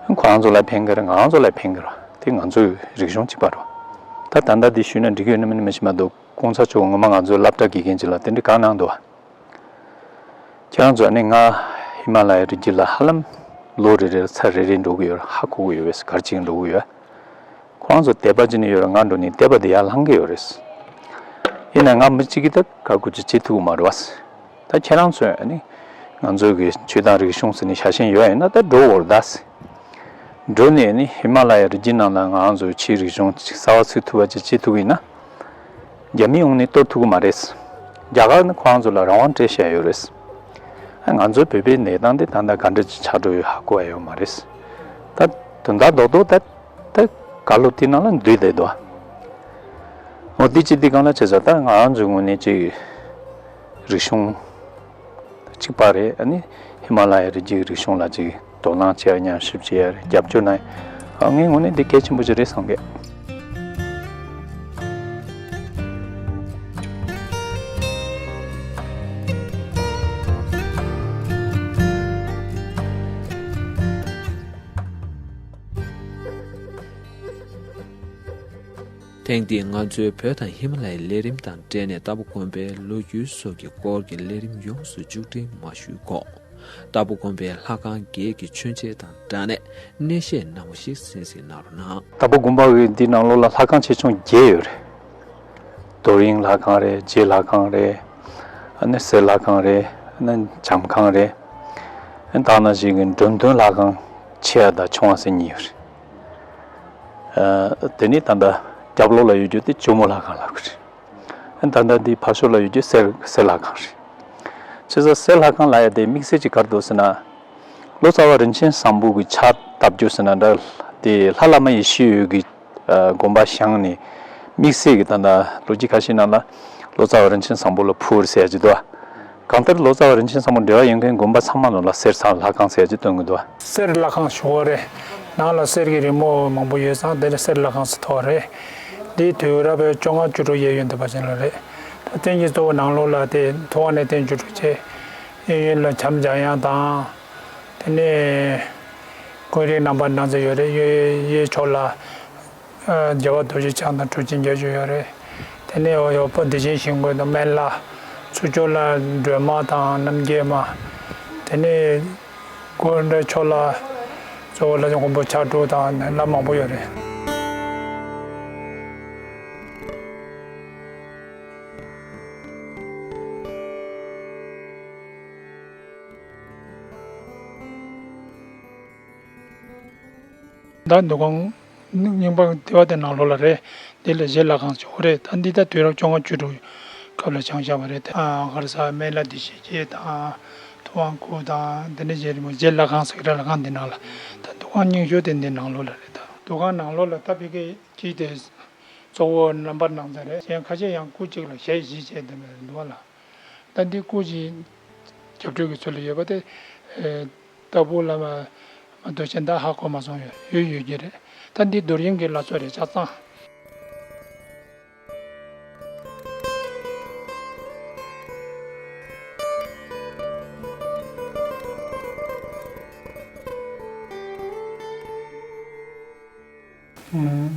ན། ཁོ་རང་ཚོ་ལ་ཕན་གི་རེད། ང་རང་ཚོ་ལ་ཕན་གི་རེད། དེ་ང་ཚོའི་རིག་གཞུང་གཅིག་པ་རེད་བ། ད་ད་ལྟ་འདི་ཞུས་ན་འགྲིག་གི་ཡོད་ན་མིན་ན་མི་ཤེས་མ་གཏོགས་གོང་ས་མཆོག་ངོ་མ་ང་ཚོའི་སློབ་གྲྭ་དགེ་རྒན་ཅིག་ལ་དེ་འདྲ་བཀའ་གནང་འདུག་བ། ཁྱེད་རང་ཚོ་ནི་ང་ཧི་མ་ལ་ཡའི་རི་རྒྱུད་ལ་ཧ་ལམ་ལོ་རེ་རེར་ཚར་རེ་རེ་འགྲོ་གི་ཡོད་རེད། ཧ་གོ་གི་ཡོད་པས་ག་རེ་བྱེད་ཀྱི་འགྲོ་གི་ཡོད། ཁོ་རང་ཚོ་དད་པ་བྱེད་ནི་ཡོད་རེད། ང་འགྲོ་ནི་དད་པ་དེ་ཡར་ལྷང་གི་ཡོད་རེད། ཡིན་ན་ང་མི་གཅིག་གིས་ད་ག་དགོས་ཅིག་བྱེད་ཐུབ་ཀྱི་མ་རེད་བ། ད་ཁྱེད་རང་ཚོས་ནི་ང་ཚོ་གི་ཆོས་དང་རིག་གཞུང་ཟེར་ནི་ཤ་ཞེན་ཡོད་ཡིན་ན་ད་འགྲོ་འོར་ད། འགྲོ་ནས་ནི་ཧི་མ་ལ་ཡའི་རི་རྒྱུད་ནང་ལ་ང་རང་ཚོའི་ཆོས་རིག་གཞུང་ཅིག་གསར་བ་ཚུགས་ཐུབ་པ་ཅིག་བྱེད་ཐུབ་ཀྱི་ཡིན་ན། རྒྱ་མི་ཡོང་ནས་གཏོར་ཐུབ་ཀྱི་མ་རེད། རྒྱ་གར་ནི་ཁོ་རང་ཚོ་ལ་རང་དབང་སྤྲད་བཞག་ཡོད་རེད། ང་ཚོའི་བོད་པའི་གནས་སྟངས་དེ་ད་ལྟ་ག་འདྲ་ཅིག་ཆགས་འགྲོ་ཡོད་ཧ་གོ་ཡ་ཡོད་མ་རེད། ད་དོན་དག་རྡོག་རྡོག་ད་ད་ག་ལོ་དེ་ནང་ལ་འདུས་བསྡད་འདུག་ཨ། འོ་དེ་ཅི་དེ་གང་ལ་བྱས་ཙང་ད་ང་རང་ཚོའི་ངོས་ནས་ཅིག་རིག་གཞུང་གཅིག་པ་རེད། ཨ་ནི་ཧི་མ་ལ་ཡའི་རི་རྒྱུད་རིག་གཞུང་ལ་ཅིག་དོ་སྣང་བྱེད་ཡ། ཉམས་ཞིབ་བྱེད་ཡ་རེད། རྒྱབ་སྐྱོར་གནང་ཡ། ཨ་ངའི་ངོས་ནས་འདི་གལ་ཆེན་པོ་ཞིག་རེད་བསམ་གི། ཐེངས་འདིའི་ང་ཚོའི་བོད་དང་ཧི་མ་ལ་ཡའི་ལས་རིམ་དང་འབྲེལ་ནས་རྟ་ཕོ་དགོན་པའི་ལོ་རྒྱུས་སོགས་ཀྱི་སྐོར་གྱི་ལས་རིམ་ཡོངས་སུ་མཇུག་སྒྲིལ་མ་ཞུས་གོང་། རྟ་ཕོ་དགོན་པའི་ལྷ་ཁང་བརྒྱད་ཀྱི་མཆོད་མཇལ་དང་སྦྲགས་ནས་གནས་བཤད་རྣམ་པ་ཞིག་གསན་གཟིགས་གནང་རོགས་གནང་། རྟ་ཕོ་དགོན་པ་གི་འདི་ནང་ལོགས་ལ་ལྷ་ཁང་ཆེ་ཆུང་བརྒྱད་ཡོད་རེད། རྡོ་རིང་ལྷ་ཁང་རེད། རྗེ་ལྷ་ཁང་རེད། ཨ་ནི་གསེར་ལྷ་ཁང་རེད། ཨ་ནི་བྱམས་ཁང་རེད། ཨ་ནི་ད་ནང་བཞིན་གྱི་འགྲོ་དོན་ལྷ་ཁང་ཆེ་བ་དང་ཆུང་བ་ཟེར་གཉིས་ཡོད་རེད། ཨ་དེ་ནི་ད་ལྟ་རྒྱབ་ལོགས་ལ་ཡོད་རྒྱུ་དེ་ཇོ་མོ་ལྷ་ཁང་ལབ་ཀྱི་རེད། ཨ་ནི་ད་ལྟ་འདི་ཕར་ཕྱོགས་ལ་ཡོད་རྒྱུ་གསེར་གསེར་ལྷ་ཁང་རེད། བྱས་ཙང་གསེར་ལྷ་ཁང་ལབ་ཡ་དེ་དམིགས་བསལ་གྱི་ག་རེ་འདུག་ཟེར་ན། ལོ་ཙཱ་བ་རིན་ཆེན་བཟང་པོ་གི་ཕྱག་བཏབ་རྒྱུ་ཟེར་ན་འདྲ། དེ་ལྷ་བླ་མ་ཡེ་ཤེས་འོད་ཀྱི་ཨ་དགོངས་པ་བཞེངས་ནས་དམིགས་བསལ་གྱི་ད་ལྟ་ལོ་རྒྱུས་ཁ་ཤས་ནང་ལ་ལོ་ཙཱ་བ་རིན་ཆེན་བཟང་པོ་ལ་ཕུལ་ཟེར་ཡ་ཅིག་འདུག་བ། གང་ལྟར་ལོ་ཙཱ་བ་རིན་ཆེན་བཟང་པོ་འབྲེལ་བ་ཡོད་མཁན་དགོན་པ་ཚང་མ་ནང་ལ་གསེར་ཚང་ལྷ་ཁང་ཟེར་ཡ་ཅིག་སྟོན་གྱི་འདུག་བ། གསེར་ལྷ་ཁང་ཞུ་བ་རེད། ནང་ལ་གསེར་གྱི་རི་མོ་མང་པོ་ཡོད་ཙང་དེ་ལ་གསེར་ལྷ་ཁང་ཟེར་ཐོགས་རེད། འདི་དུས་རབས་བཅོ་ལྔ་བཅུ་དྲུག་གཡས་གཡོན་དེ་བ་ཅན་ལ་རེད། ད་བསྟན་འཛིན་རྫོང་ནང་ལོགས་ལ་དེ་ཐུབ་དབང་གནས་བརྟན་བཅུ་དྲུག་བྱས། གཡས་གཡོན་ལ་བྱམས་འཇམ་དབྱངས་དང་། དེ་ནས་ཀུན་རིག་རྣམ་པར་སྣང་མཛད་ཡོད་རེད། གཡས་གཡས་ཕྱོགས་ལ་ཨ་རྒྱལ་བ་རྡོ་རྗེ་འཆང་དང་གྲུབ་ཆེན་བརྒྱད་ཅུ་ཡོད་རེད། དེ་ནས་འོག་ཡོད་པ་བདེ་ཆེན་ཞིང་མགོན་དང་སྨན་བླ། ཚུར་ཕྱོགས་ལ་སྒྲོལ་མ་དང་རྣམ་རྒྱལ་མ། དེ་ནས་སྒོ་འདྲ་ཕྱོགས་ལ་གཙོ་བོ་ལ་མགོན་པོ་ཕྱག་དྲུག་དང་བླ་མང་པོ་ཡོད་རེད། ད་འདུ་ཁང་རྙིང་པ་དེ་བ་དེ་ནང་ལོགས་ལ་རེད། དེ་ལ་རྗེ་ལྷ་ཁང་ཅིག་ཡོད་རེད། ད་འདི་ད་དུས་རབས་བཅོ་ལྔ་བཅུ་དྲུག་སྐབས་ལ་བཞེངས་བཞག་པ་རེད། ཨ་ག་རེ་ཟེར་སྨན་བླ་བདེ་ཆེན་རྗེ་དང་ཐུབ་དབང་སྐུ་དང་དེ་འདྲ་བྱས་རེད་མོད། རྗེ་ལྷ་ཁང་ཟེར་གི་ར་ལྷ་ཁང་འདི་ནང་ལ་ད་འདུ་ཁང་རྙིང་ཤོས་དེ་འདི་ནང་ལོགས་ལ་རེད། ད་འདུ་ཁང་ནང་ལོགས་ལ་ད་ཕ་གི་གཅིག་དེ་གཙོ་བོ་རྣམ་པར་སྣང་མཛད་རེད། གཞན་ཁ་ཤས་ཡང་སྐུ་གཅིག་ལ་ཞལ་བཞི་བྱས་དེ་འདྲ་འདུག་བ་ལ། ད་འདི་སྐུ་ཅིག་རྒྱབ་སྤྲོད་ཀྱི་ཚུལ་ལ་ཡོད་པ་དེ། ཨེ། ལྟ་བུ་ལ་མ་མ་འདུག་ཅན་ད་ཧ་གོ་མ་སོང་། ཡོད་ཡོད་ཡོད་ཀྱི་རེད། ད་འདི་རྡོ་རིང་གི་བླ་མཚོ་རེད་ཆ་ཚང་།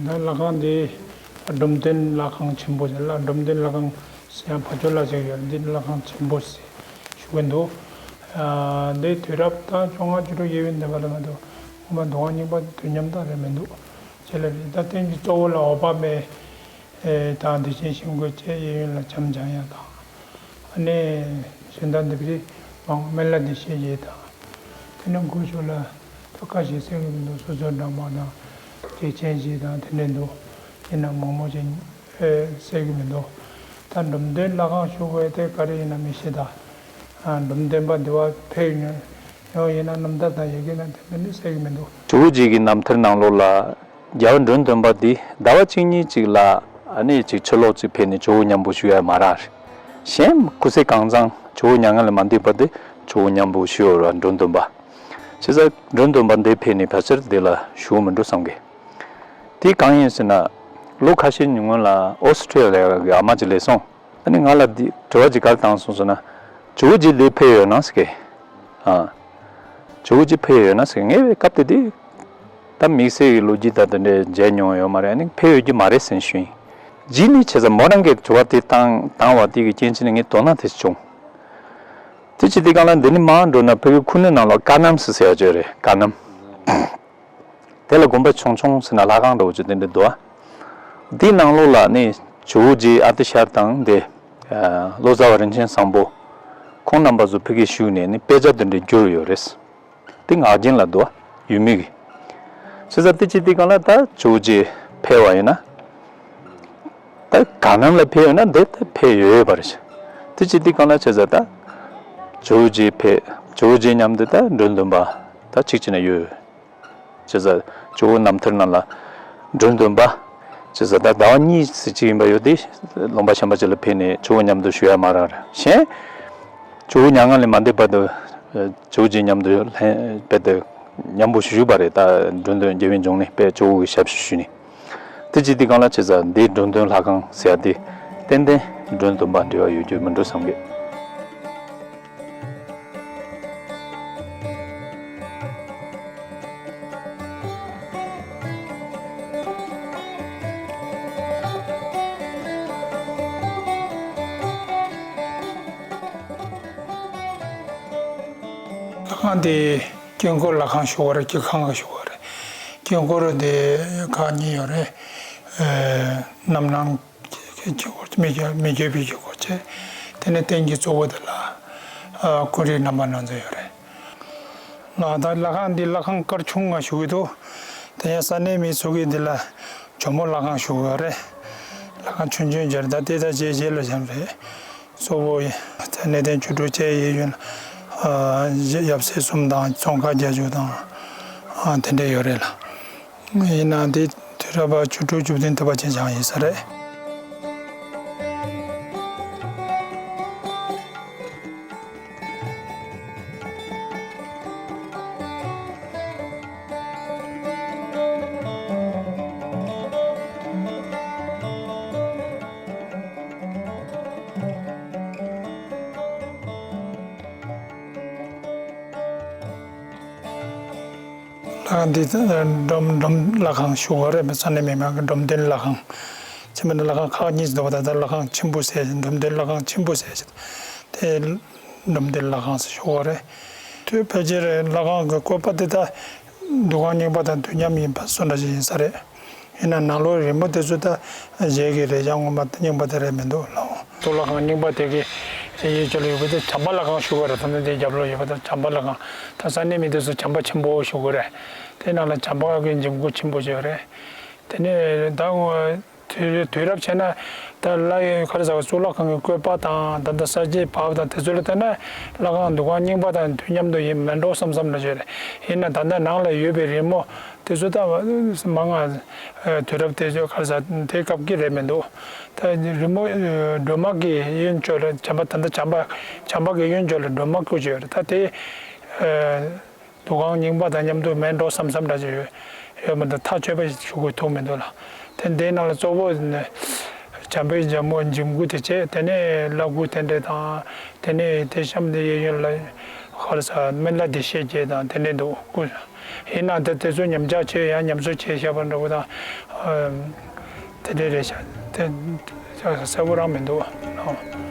ད་ལྷ་ཁང་འདི་འབྲོམ་སྟོན་ལྷ་ཁང་ཆེན་པོ་ཟེར་ལ། འབྲོམ་སྟོན་ལྷ་ཁང་ཟེར་ཡང་ཕ་ཇོ་ལ་ཅིག་ཡོད། འདི་ལྷ་ཁང་ཆེན་པོ་ཟེར་ཞུ་གི་འདུག་ཨ། འདི་དུས་རབས་ད་བཅོ་ལྔ་བཅུ་དྲུག་གཡས་གཡོན་དེ་བ་ལ་མ་གཏོགས་སྔོན་མ་འདུ་ཁང་རྙིང་པ་དུས་མཉམ་དག་རེད་མི་འདུག་ཅེས་ལབ་རེད། ད་རྟེན་གྱི་གཙོ་བོ་ལ་འོད་དཔག་མེད་དང་བདེ་ཆེན་ཞིང་མགོན་བཅས། གཡས་གཡོན་ལ་བྱམས་འཇམ་དབྱངས་དང་། ཨ་ནི་གཞན་དག་འདི་པའི་མང་སྨན་བླ་བདེ་ཆེན་རྗེ་དང་། དེ་ནས་སྒོ་ཕྱོགས་ལ་ད་ཁ་ཤས་གསལ་གི་མི་འདུག་སོ་སོའི་འབྲང་མ་དང་བདེ་ཆེན་རྗེ་དང་དེ་འདྲས་འདུག་ཡིན་ན་མང་མོ་ཅིག་ཨེ་གསལ་གི་མི་འདུག་ད་འབྲོམ་སྟོན་ལྷ་ཁང་ཞུ་དགོས་དེ་ག་རེ་ཡིན་ན་མི་ཤེས། ད་ཨ་འབྲོམ་སྟོན་པ་འདི་བ་ཕེབས་ཡོང་ཡོང་ཡིན་ན་རྣམ་ཐར་དང་ཡི་གེ་ན་དེ་མིན་ནི་གསལ་གི་མི་འདུག་ཇོ་བོ་རྗེ་གི་རྣམ་ཐར་ནང་ལོགས་ལ་རྒྱལ་བ་འབྲོམ་སྟོན་པ་འདི་ཟླ་བ་གཅིག་གཉིས་ཅིག་ལ་ཨ་ནི་ཅིག་ཕྱི་ལོགས་ཅིག་ཕེབས་ནས་ཇོ་བོ་མཉམ་པོ་བཞུགས་ཡ་མ་རག་རེད། གཞན་སྐུ་ཚེ་གང་ཚང་ཇོ་བོ་མྱ་ངན་ལས་མ་འདས་བར་དུ་ཇོ་བོ་མཉམ་པོ་བཞུགས་ཡོད་རེད། འབྲོམ་སྟོན་པ། བྱས་ཙང་འབྲོམ་སྟོན་པ་འདིར་ཕེབས་ནས་ཕལ་ཆེར་འདི་ལ་བཞུགས་མི་འགྲོ་བསམ་གི། དེ་གང་ཡིན་ཟེར་ན། ལོ་ཁ་ཤས་སྔོན་ལ་ཨོ་སི་ཀྲི་ལི་ཡ་གི་ཨ་མ་ཅིག་སླེབས་སོང་། ཨ་ནི་ང་ལ་འདི་དྲི་བ་ཅིག་ག་རེ་བཏང་སོང་ཟེར་ན། ཇོ་བོ་རྗེ་འདིར་ཕེབས་ཡོད་ན་ཟེར་གི། ཨ། ཇོ་བོ་རྗེ་ཕེབས་ཡོད་ན་ཟེར་གི། ངས་སྐབས་དེ་དུས་ད་དམིགས་བསལ་གྱི་ལོ་རྒྱུས་དང་དེ་འདྲ་མཇལ་མྱོང་ཡོད་མ་རེད། ཨ་ནི་ཕེབས་ཡོད་ཀྱི་མ་རེད་ཟེར་ཞུས་ཡིན། རྗེས་ནས་བྱས་ཙང་མོ་རང་གིས་དྲི་བ་དེ་བཏང་བཏང་བ་དེ་གི་རྐྱེན་བྱས་ནས་ངས་དོ་སྣང་དེ་བྱུང་། དེ་བྱས་དུས་སྒང་ལ་འདི་ནས་མར་འགྲོ་ན་ཕ་གི་ཁུ་ནུ་ནང་ལ་ཀ་ནམ་ཟེར་ཟེར་ཡ་ཅིག་ཡོད་རེད། ཀ་ནམ། དེ་ལ་དགོན་པ་ཆུང་ཆུང་ཟེར་ན་ལྷ་ཁང་འདྲ་བོ་ཅིག་དེ་འདྲ་འདུག་ཨ། དེའི་ནང་ལོགས་ལ་ནི་ཇོ་བོ་རྗེ་ཨ་ཏི་ཤ་དང་དེ། ལོ་ཙཱ་བ་རིན་ཆེན་བཟང་པོ། ཁོང་རྣམ་པ་ཚོ་ཕ་གིར་བཞུགས་ནས་ནི་དཔེ་ཆ་དེ་འདྲ་བསྒྱུར་ཡོད་རེད། དེ་ངག་རྒྱུན་ལ་འདུག་ཨ། ཡུལ་མི་གི། བྱས་ཙང་དེ་བྱས་དུས་སྒང་ལ་ད་ཇོ་བོ་རྗེ་ཕེབས་པ་ཡིན་ན། ད་ག་ནམ་ལ་ཕེབས་ཡོད་ན་དེ་ད་ཕེབས་ཡོད་ཡོད་པ་རེད། དེ་བྱས་དུས་སྒང་ལ་བྱས་ཙང་ད་ཇོ་བོ་རྗེ་ཕེབས། ཇོ་བོ་རྗེ་མཉམ་དུ་ད་འབྲོམ་སྟོན་པ་ད་གཅིག་བྱས་ན་ཡོད། བྱས་ཙང་ཇོ་བོ་རྣམ་ཐར་ནང་ལ་འབྲོམ་སྟོན་པ། བྱས་ཙང་ད་ཟླ་བ་གཉིས་ཙམ་ཅིག་ཡིན་པ་ཡོད་དེ། ལུང་པ་གཞན་པ་ཅིག་ལ་ཕེབས་ནས་ཇོ་བོ་མཉམ་དུ་བཞུགས་ཡ་མ་རག་རེད། གཞན། ཇོ་བོ་མྱ་ངན་ལས་མ་འདས་བར་དུ། ཇོ་བོ་རྗེ་མཉམ་དུ་ལྷན་དཔེ་དེ་མཉམ་པོ་བཞུགས་པ་རེད། ད་འབྲོམ་སྟོན་རྒྱལ་བའི་འབྱུང་གནས་དཔེ་ཇོ་བོ་གི་ཞབས་ཞུ་ཞུས་ནས། དེ་བྱས་དུས་སྒང་ལ་བྱས་ཙང་འདི་འབྲོམ་སྟོན་ལྷ་ཁང་ཟེར་ཡ་དེ་ཏན་ཏན་འབྲོམ་སྟོན་པ་འབྲེལ་བ་ཡོད་རྒྱུ་མི་འགྲོ་བསམ་གི། ལྷ་ཁང་དེ་དཀྱིལ་འཁོར་ལྷ་ཁང་ཞུ་བ་རེད། དཀྱིལ་ཁང་ག་ཞུ་བ་རེད། དཀྱིལ་འཁོར་དེ་ཁག་གཉིས་ཡོད་རེད། ཨེ། རྣམ་སྣང་དཀྱིལ་འཁོར་མི་བསྐྱོད་མི་བསྐྱོད་པའི་དཀྱིལ་འཁོར་བྱས། དེ་ནས་རྟེན་གྱི་གཙོ་བོ་དེ་ལ་ཨ་ཀུན་རིག་རྣམ་པར་སྣང་མཛད་ཡོད་རེད། ལགས། ད་ལྷ་ཁང་འདི་ལྷ་ཁང་དཀར་ཆུང་ང་ཞུ་གི་འདུག་དེ་ཡང་ས་གནས་མི་ཚོ་གིས་འདི་ལ་ཇོ་མོ་ལྷ་ཁང་ཞུ་གི་ཡོད་རེད། ལྷ་ཁང་ཆུང་ཆུང་ཅིག་རེད། ད་དེ་ད་རྗེས་རྗེས་ལ་བཞེངས་རེད། གཙོ་བོ་ཡིན། ད་གནས་བརྟན་བཅུ་དྲུག་བཅས་གཡས་གཡོན་ལ་ཨ་ཡབ་སྲས་གསུམ་དང་ཙོང་ཁ་བརྒྱད་ཅུ་དང་ཨ་དེ་འདྲས་ཡོད་རེད་ལ། ཡིན་ནའང་འདི་དུས་རབས་བཅུ་དྲུག་བཅུ་བདུན་དེ་བ་ཅན་བཞེངས་ཡིན་ས་རེད། ད་འདི་འབྲོམ་འབྲོམ་ལྷ་ཁང་ཞུ་བ་རེད། ས་གནས་མི་མང་གི་འབྲོམ་སྟོན་ལྷ་ཁང་། ཆེན་པོ་ནི་ལྷ་ཁང་ཁག་གཉིས་འདུག་པ། ད་ལྟ་ལྷ་ཁང་ཆེན་པོ་ཟེར། འབྲོམ་སྟོན་ལྷ་ཁང་ཆེན་པོ་ཟེར། དེ་འབྲོམ་སྟོན་ལྷ་ཁང་ཟེར་ཞུ་བ་རེད། དུས་ཕལ་ཆེར་ལྷ་ཁང་གི་བཀོད་པ་དེ་ད་འདུ་ཁང་རྙིང་པ་དང་དུས་མཉམ་ཡིན་པ་བཟོ་འདྲ་ཞིག་ཡིན་ས་རེད། ཡིན་ན་ནང་ལོགས་རི་མོ་དེ་ཚོ་ད་རྗེས་ཀྱི་རེད། ཡང་སྔོན་མ་རྙིང་པ་དེ་རེད་མི་འདུག་ལགས། གཙུག་ལག་ཁང་རྙིང་པ་དེ་གི་གཡས་ཕྱོགས་ལ་ཡོད་པ་དེ་བྱམས་པ་ལྷ་ཁང་ཞུ་གི་རེད། ད་ནི་དེའི་རྒྱབ་ལོགས་ཡོད་པ་དེ་བྱམས་པ་ལྷ་ཁང་། ད་ས་གནས་མི་དེ་ཚོ་བྱམས་པ་ཆེན་པོ་ཞུ་གི་རེད། དེ་ནང་ལ་བྱམས་པ་གི་འཇིམ་སྐུ་ཆེན་པོ་ཅིག་ཡོད་རེད། དེ་ནས་ད་དུས་དུས་རབས་ཕྱེ་ན་ད་ལྷ་ཡི་ག་རེ་ཟེར་བ། གཙུག་ལག་ཁང་གི་བཀོད་པ་དང་། ད་ལྟ་ས་དཔྱད་བར་དང་དེ་ཚོ་ལ་བལྟས་ན་ལྷ་ཁང་འདུ་ཁང་རྙིང་པ་དང་དུས་མཉམ་དུ་ཡིན་མིན་འགྲོ་བསམ་བསམ་འདྲ་ཅིག་རེད། ཡིན་ན་ད་ལྟ་ནང་ལ་ཡོད་པའི་རི་མོ་དེ་ཚོ་ད་མང་ང་དུས་རབས་དེ་ཚོ་ག་རེ་ཟེར། དེ་སྐབས་ཀྱི་རེད་མི་འདུག་ད་རི་མོ་སྒྲོལ་མ་གི་གཡོན་ཕྱོགས་ལ་བྱམས་པ། ད་ལྟ་བྱམས་པ་བྱམས་པ་གི་གཡོན་ཕྱོགས་ལ་སྒྲོལ་མ་སྐུ་ཅིག་ཡོད་རེད། ད་དེ་འདུ་ཁང་རྙིང་པ་དང་མཉམ་དུ་མིན་འགྲོ་བསམ་བསམ་འདྲ་ཅིག་ཡོད། ཡོད་མི་འདུག་ཐག་ཆོད་པ་ཞིག་ཞུ་དགོས་ཐུག་མི་འདུག་ལགས། དེ་འདིའི་ནང་ལ་གཙོ་བོ་ནི་བྱམས་པའི་རྒྱལ་མོ་འཇིམ་སྐུ་དེ་བྱས། དེ་ནས་ལྷ་སྐུ་རྟེན་འབྲེལ་དང་། དེ་ནས་དེ་གཤམ་དེ་གཡས་གཡོན་ལ་ག་རེ་ཟེར། སྨན་བླ་བདེ་གཤེགས་བརྒྱད་དང་དེ་འདྲས་འདུག་སྐུ། ཡིན་ན་དེ་དེ་ཚོ་ཉམས་ཆག་བྱས། ཡང་ཉམས་གསོ་བྱས་བཞག་པ་འདྲ་པོ་དང་། ཨ། དེ་འདྲས་རེད་ཤག་དེ་གསལ་པོ་རང་མི་འདུག་ཨ།